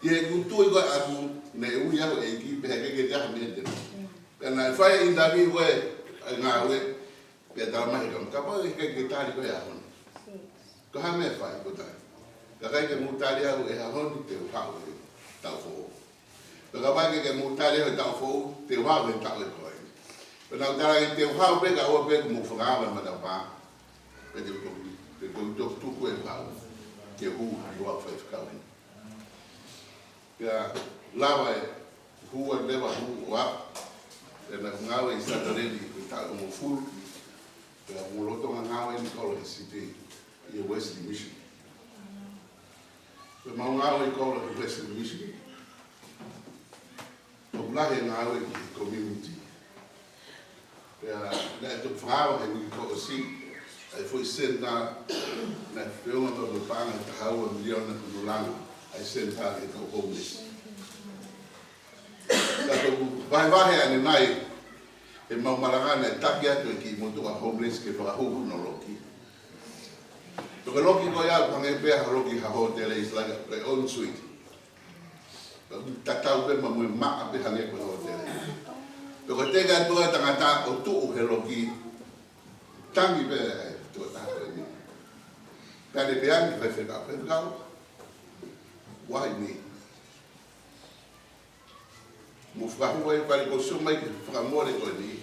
ʻI heʻeku tui ko ē ʻaʻaku, naʻe ui au ʻe he ʻEiki pehē ʻikai ke ʻi ai ha meʻa te. Pea naʻe fai e interview ko ē ʻa e ngāue, pea talamai ʻe he kau, kapau ʻe ʻikai ke tali koe he ʻaho ni, ko e hā e meʻa ʻe fai? Ko e tali. Ka ʻikai ke mou tali au he ʻaho ni, te u haʻu he taʻu foʻou. Pea kapau ʻe ʻikai ke mou tali au he taʻu foʻou, te u haʻu he taʻu ʻe koe. Pea naʻa ku tala ange te u haʻu pē kae ʻoua pē ke mou fakaava e matapā. Pea te u toki, te u toki tuku e haʻu ke u hū ʻo ako faifekau heni. Pea lava e hū atu leva, hū ʻo ako. Pea naʻa ku ngāue ʻi Sataleni ko e taʻu ʻe hongofulu. Pea u lolotonga ngāue ʻi he kolo he siti, ʻi he Wesley Mission. Pea mau ngāue ʻi he kolo he Wesley Mission, ʻoku lahi e ngāue ki he community. Pea naʻe toki fakaava he uike kuo ʻosi ʻa e foʻi senitā, naʻe feʻunga pea mo e paʻanga ʻe taha ua miliona hono langa ʻa e senitā ki he kau homeless. Ka toku vahevahe ʻanenai, ʻemau malanga naʻe taki atu e kiʻi motuʻa homeless ke fakahū hono loki. Pea ko e loki ko ia ʻoku hangē pē ha loki ha hōtele, is like a, en suite. Pea ʻoku tatau pē mo e maʻa pē, hangē ko e hōtele. Pea ko e teke atu ʻa e tangata ʻo tuʻu he loki, tangi pē ʻa e tokotaha ko eni. Pea ne pehē ange ki he faifekau, faifekau, why me? Mou fakahū e fale, ko e sio mai ki he fakamole ko eni.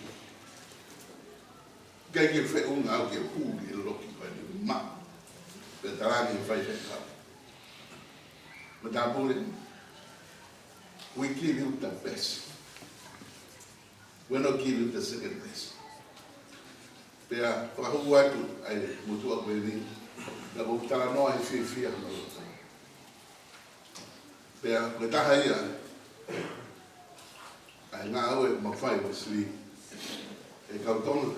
ʻIkai ke feʻunga au ke hū ki he loki ko eni, maʻa. Pea tala ange ʻe he faifekau, matāpule, we give you the best. We're not giving the second best. Pea fakahū atu ʻa e motuʻa ko eni, naʻa ku talanoa he fiefia hono loto. Pea ko e taha ia ʻa e ngāue ʻoku mau fai Wesley, ʻe kau Tonga.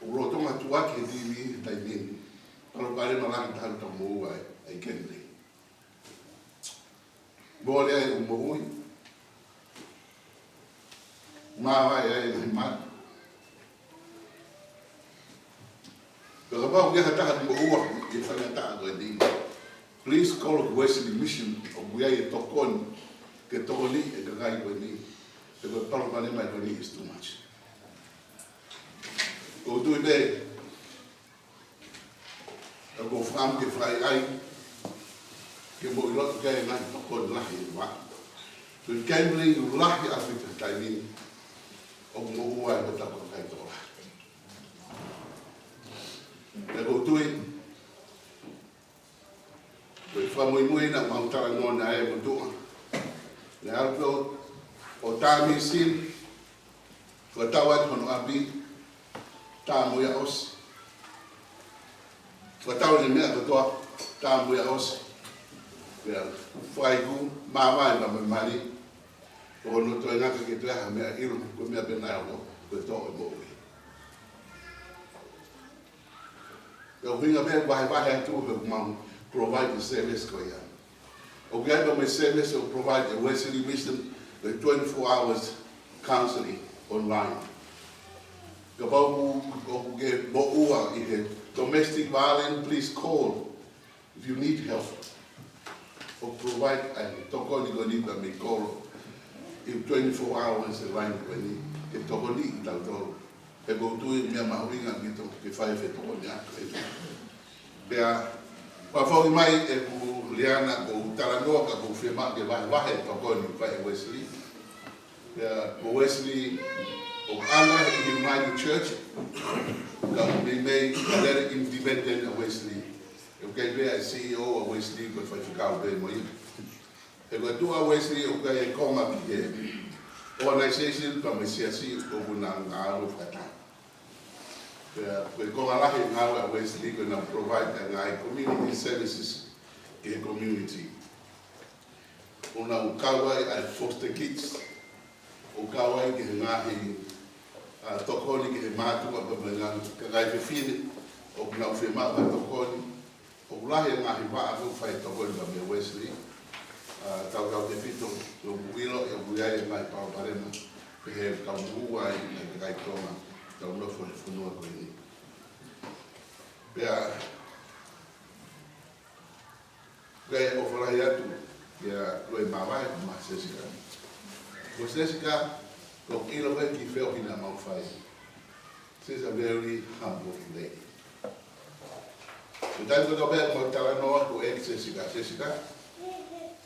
ʻOku lolotonga tuʻuaki he T V he taimi ni, palopalema lahi taha ʻoku tau moʻua ai, ʻa e gambling. Mole ai ʻeku moʻui, māvae ai e ngaahi mali. Pea kapau ʻoku ʻi ai ha taha ʻoku moʻua ʻi he faingataʻa ko eni, please call Wesley Mission, ʻoku ʻi ai e tokoni ke tokoniʻi e kakai ko eni. He ko e palopalema ko eni is too much. ʻOku ou tui pē ʻoku ou fakaʻamu ke fai ai, ke mou ʻilo ʻoku ʻi ai e ngaahi tokoni lahi ʻi he vaʻa. Ko e gambling ʻoku lahi ʻaupito he taimi ni, ʻoku moʻua ai hotau kakai tokolahi. Pea ʻoku ou tui, ko e fakamuimui naʻa mau talanoa naʻe motuʻa, naʻe ʻalu pē ʻo, ʻo tā mīsini, fakatau atu hono ʻapi, tā mo ia ʻosi. Fakatau ʻene meʻa kotoa, tā mo ia ʻosi. Pea fai ku māvae pea mo e mali. Ko hono toe ngata ke toe ʻi ai ha meʻa ʻilo, ko e meʻa pē naʻe hoko, ko e toʻo e moʻui. Pea ʻuhinga pē vahevahe atu he ʻoku mau provide the service ko ia. ʻOku ʻi ai pē mo e service ʻoku provide ʻe Wesley Mission, the twenty-four hours counseling online. Kapau ʻoku, ʻoku ke moʻua ʻi he domestic violence, please call if you need help. ʻOku provide ʻa e tokoni ko eni pea mei he kolo ʻi he twenty-four hours e line ko eni ke tokoniʻi kitautolu. He ʻoku ou tui meʻa mahuʻinga ke to-, ke fai e fetokoniʻaki. Pea, pea fakafoki mai ʻeku leʻo na, ʻoku ou talanoa ka ʻoku ou fiemaʻu ke vahevahe e tokoni ʻoku fai ʻe Wesley. Pea ko Wesley ʻoku ʻalu he United Church, ka meimei a lele independent ʻa Wesley. ʻOku ʻikai pē ʻa e C E O ʻa Wesley, ko e faifekau pē mo ia. He ko e tuʻa ʻa Wesley ʻoku ʻikai konga ki he organization pea mo e siasi ʻoku na ngāue fakataha. Pea ko e konga lahi e ngāue ʻa Wesley ko ʻena provide ʻa e ngaahi community services ki he community. ʻOku na kau ai ʻa e foster kids, ʻo kau ai ki he ngaahi, ʻa, tokoni ki he mātuʻa pea mo e ngaahi kakai fefine, ʻoku nau fiemaʻu ha tokoni, ʻoku lahi e ngaahi vaʻa ʻoku fai tokoni mei Wesley. ʻA, tautautefito, ʻoku ʻilo, ʻoku ʻi ai e ngaahi palopalema, pehē ʻoku tau muʻua ai, ʻa e kakai Tonga, tau nofo he fonua ko eni. Pea, ʻoku ou ʻofa lahi atu, kia Loimāvae, mo Sesika. Ko Sesika, ʻoku ou ʻilo ko e kiʻi feohi naʻa mau fai. She's a very humble lady. Ko e taimi ko ē ʻoku mau talanoa ko ē kia Sesika, Sesika,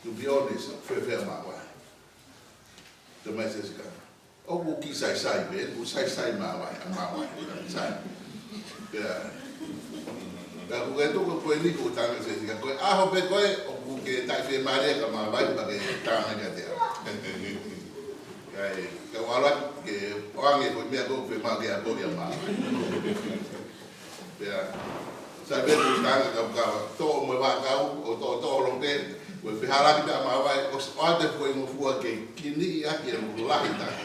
to be honest, ʻoku fēfē ʻa Māvae? Talamai ʻe Sesika, ʻoku kiʻi saisai pē, ʻoku saisai Māvae, ʻa Māvae, sai. Pea, pea ʻoku ke tuku ko eni ko e tala ʻa Sesika, ko e ʻaho pē ko ē, ʻoku ke taʻefiemālie kia Māvae, pea ke tala mai kiate au. Kae, ka ʻoua ke ʻoange ko e meʻa ko ē ʻoku fiemaʻu ke ako kia Māvae. Pea, sai pē ʻoku tala ʻa Kau Kava, toʻo mo e vaʻakau, ʻo toʻo, toʻo lope, ko e fehālaaki pē ʻa Māvae, ʻo s-, ʻoatu e foʻi ngofua ke kiniʻi ʻaki e lahi taha.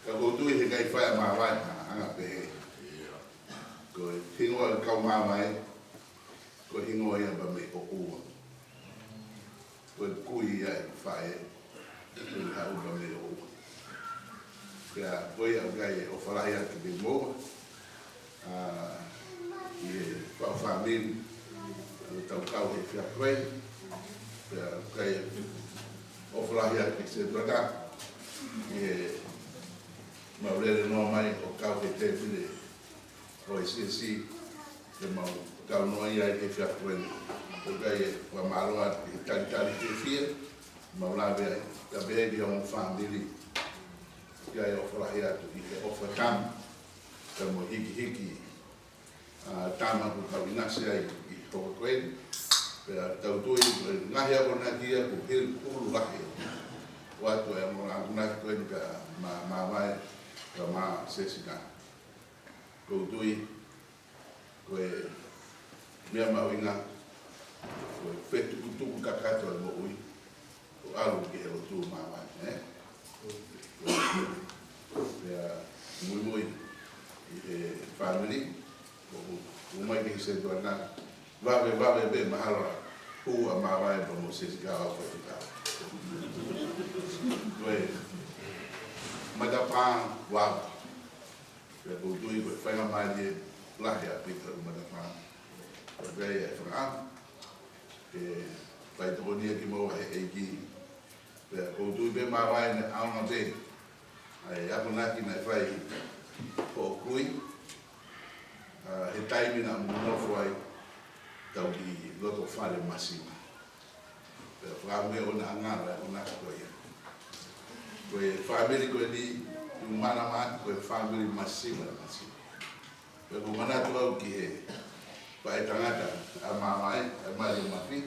Ka ʻoku ou tui he ʻikai fai ʻa Māvae ha anga pehē. Ko e hingoa ʻo e kau Māvae, ko e hingoa ia pē mei ʻOʻua. Ko e kui ia ʻeku faʻē, ko e haʻu pē mei ʻOʻua. Pea ko ia ʻoku ou ʻofa lahi atu kiate kimoua, ʻa, ʻi he fā fāmili, ʻoku tau kau he efiafi ko ē, pea ʻoku ou ʻofa lahi atu kiate Setuata, ʻi heʻemau lele noa mai ʻo kau he tēpile ʻo e siasi, ke mau kau noa ai he efiafi ko eni. ʻOku ou fakamālō atu he talitali fiefia, mau lave ai, kae pehē ki he ongo fāmili, ʻoku ou ʻofa lahi atu ʻi he ʻofa tama, pea mo e hikihiki, ʻa, tama ʻoku tau ʻinasi ai ʻi he houa ko eni, pea tau tui, ko e ngaahi akonaki ia ʻoku hili ʻulu lahi. ʻOatu e ongo akonaki ko eni kia Mā, Māvae, kia Sesika. ʻOku ou tui, ko e meʻa mahuʻinga, ko e fetukutuku kakato e moʻui, ʻo ʻalu ki he lotu Māvae, ē? Pea muimui ʻi he fāmili, ʻo, ʻo mai ki he Setuata, vave, vave pē mahalo, ʻoku ʻa Māvae pea mo Sesika ʻo fai fika. Ko e matapā vave. Pea ʻoku ou tui ko e faingamālie lahi ʻaupito ʻa e matapā. Ko e pea ia e fakaʻamu ke fai tokoni ʻa kimoua he ʻEiki. Pea ʻoku ou tui pē Māvae naʻe ʻaonga pē ʻa e akonaki naʻe fai hoʻo kui, ʻa, he taimi naʻa mou nofo ai, tau ki loto fale masiva. Pea fakaʻamu ʻo na ngala, ʻo na ko ia. Ko e fāmili ko eni, ʻoku ou manavahē, ko e fāmili masiva, masiva. Pea ʻoku ou manatu au ki he faʻētangata ʻa Māvae, ʻa Mālie Mafi.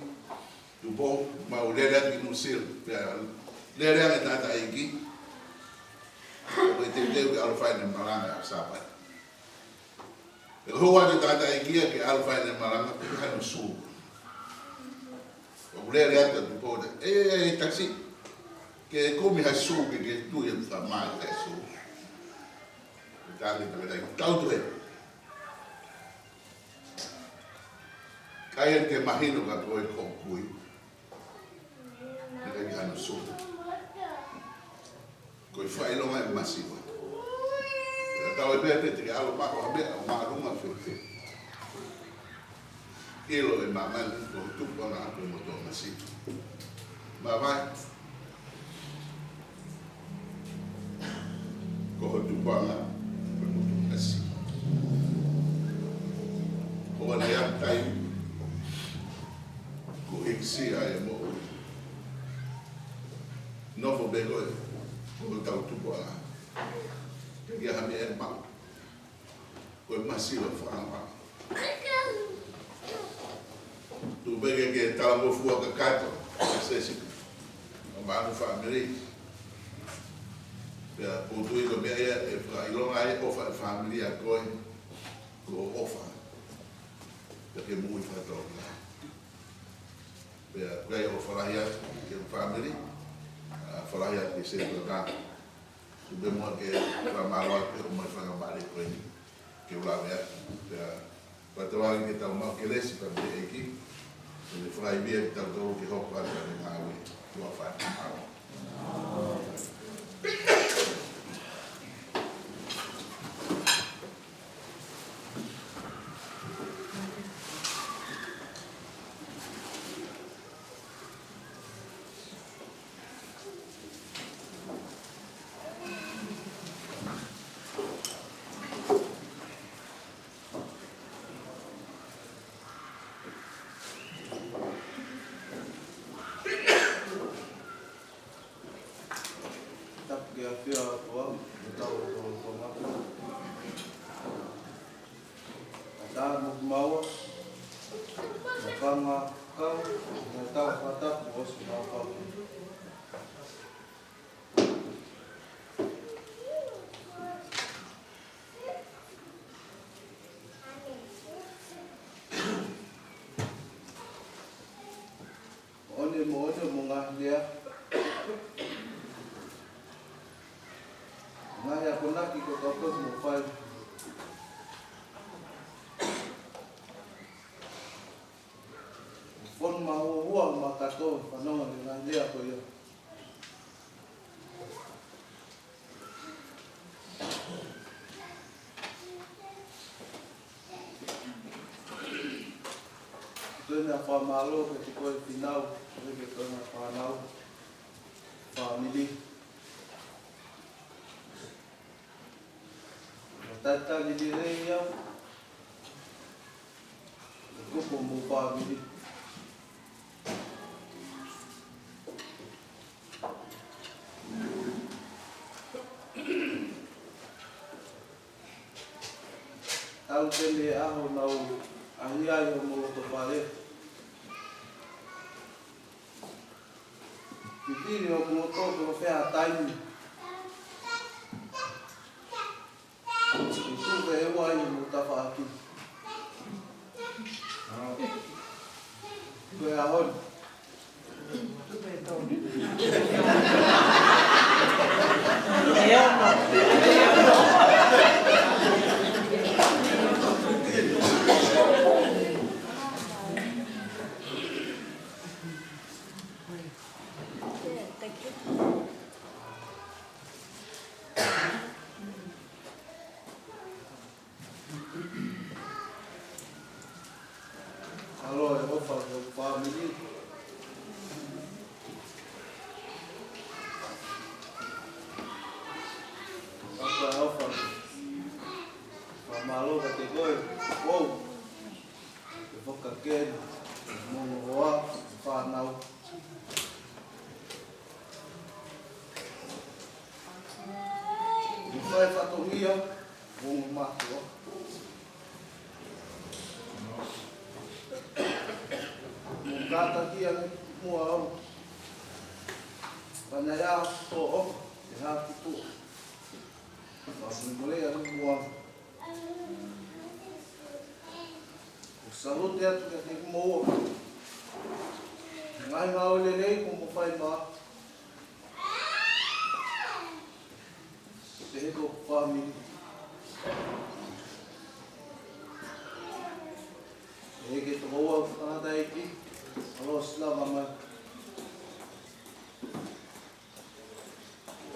Tupou, mau lele atu ki Nuʻusila, pea lele ange tangataʻeiki. Ko e teuteu ke ʻalu fai ʻene malanga ʻaho Sāpate. ʻE hoko atu e tangataʻeiki ia ke ʻalu fai ʻene malanga, ʻikai hano sū. ʻOku lele atu ʻa Tupou, ʻe, ʻe, takisi, ke kumi ha sū ke, ke tui atu ka mai ha sū. Tangataʻeiki, tau tui. ʻIkai ke mahino kia koe ko e kui. ʻIkai ke hano sū. Ko e fakaʻilonga ʻe masiva. Ka tau ʻe pehē pē te ke ʻalu mako ha meʻa ʻo māʻolunga fēfē. ʻIlo ʻe māmani ko e tupuʻanga ko e motuʻa masiva. Māvae. Ko hoʻo tupuʻanga, ko e motuʻa masiva. Ko ʻene ʻai taimi, ko e hikisia e moʻui. Nofo pē ko e, ko hotau tupuʻanga. Ke ʻi ai ha meʻa ʻe maʻu. Ko e masiva fakaʻamu. Tuku pē ke ke talangofua kakato, Sesika. ʻO maʻanu fāmili. Pea ʻoku ou tui ko e meʻa ia ʻe fakaʻilonga ai ʻofa e fāmili ʻa koe, ko hoʻo ʻofa. Pea ke moʻui fakatōkilalo. Pea ʻoku ou ʻofa lahi atu ki he fāmili, ʻa, ʻofa lahi atu ki he Setuata. Tuku pē muʻa ke fakamālō atu ʻo mai fakamālō ko eni. Ke u lave atu, pea, pea tau ʻai ke tau maʻu kelesi pea mo e ʻEiki, ke ne fakaivia kitautolu ke hoko atu ʻa e ngāue. Tuʻa ʻofa atu. Tapu ki he ʻafio ʻa e ʻOtua, mo e tau ʻo e tau ʻo e tau maka. Ka tā mo ki maua, mo kanga kau, mo e tau fakatapu ʻo si mau kau. Moʻoni, moʻoni, mo e ngaahi lea. Ngaahi akonaki ko e tau ko mo fai. Fonu mahuohua ma kato fanongo ni ngaahi lea ko ia. Toe na fakamālō ke te koe finau, ke te koe na fānau, fāmili. Tatali lelei au. Kupu mo fāmili. Tau tene ʻaho nau ʻahiʻahi ʻo mo loto fale. Pipili ʻo mo loto ko fea taimi. Tuku e ua ʻi he mutafaʻaki. Ko e ʻaho ni. ʻAlo e ʻofa ki hoku fāmili. ʻAlo e ʻofa. Fakamālō kiate koe. Wow. Ke fakakena. Mo e hoa, fānau. Mo fai fatongia, mo mātuʻa. Mo kātakia ni mua au. Pana ia ko o, e hā kutu. Mo mole au mua. ʻOku salute atu kiate kimoua. Ngaahi ngāue lelei kuo mou fai maʻa. Pehē ki hoku fāmili. Pehē ki he tokoua ʻoku tangataʻeiki. ʻAlo ʻosi lava mai.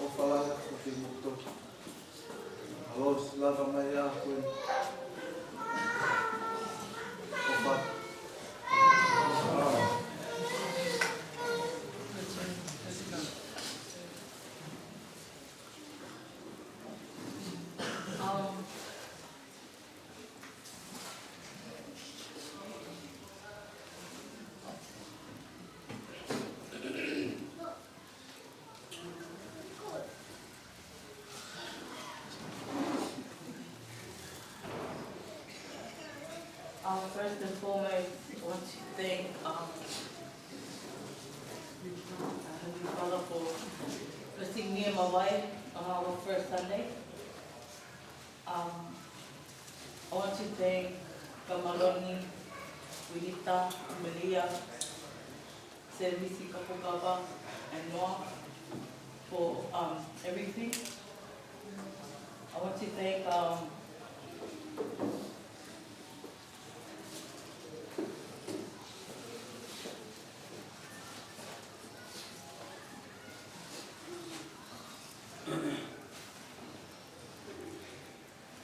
ʻOfa lahi atu kiate kimoutolu. ʻAlo ʻosi lava mai ʻa koe. ʻOfa. Um, Uh, first and foremost, I want to thank, um, uh, Heavenly Father for blessing me and my wife on our first Sunday. Um, I want to thank Kamaloni, Winita, Malia, Service Kapokapa, and Noah for, um, everything. I want to thank, um,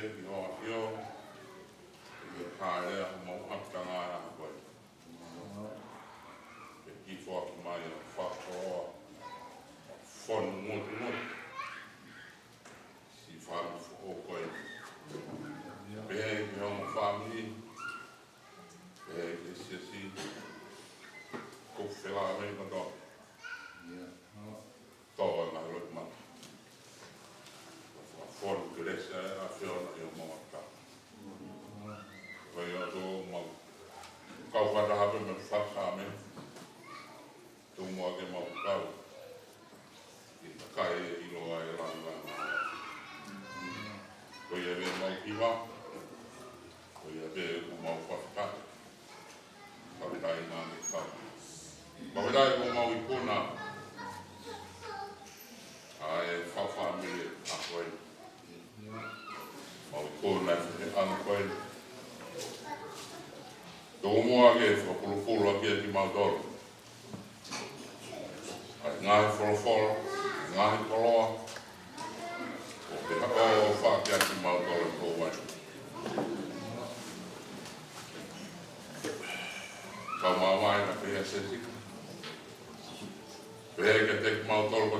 Ki hoʻo ʻafio, ki he hāʻele ʻa homau ʻapitanga ʻa koe. Ke kifoaki mai ʻa e fakakoloa, fonu ngutungutu, siʻi fāmili foʻou ko eni. Pehē ki he ongo fāmili, pehē ki he siasi, ko e felāveʻi kotoa. Tō ʻa e ngaahi lotu mata. Fakafonu kelesi ʻa e ʻAfiona ʻi homau ʻapitanga. Ko ia ʻoku mau kau fakataha pē mo e fakaʻamu. Tomuʻa ke mau kau ʻi he kakai ʻe ʻilo ai e lāngilangi. Ko ia pē mau hiva, ko ia pē ʻoku mau fakataha. Fakafetaʻi ngā me kau. Fakafetaʻi ko mau ikuna ʻa e fakafāmili ʻa koe. Mau ikuna ʻa e feʻanga koe. Tomuʻa ke fakapulupulu ʻaki ʻa kimautolu ʻa e ngaahi folofola, ngaahi koloa, ʻoku ke haʻo fakahā kiate kimautolu ʻi he ʻaho ni. Kau mai ʻa e pehē ʻa e siasi. Pehē kiate kimautolu ko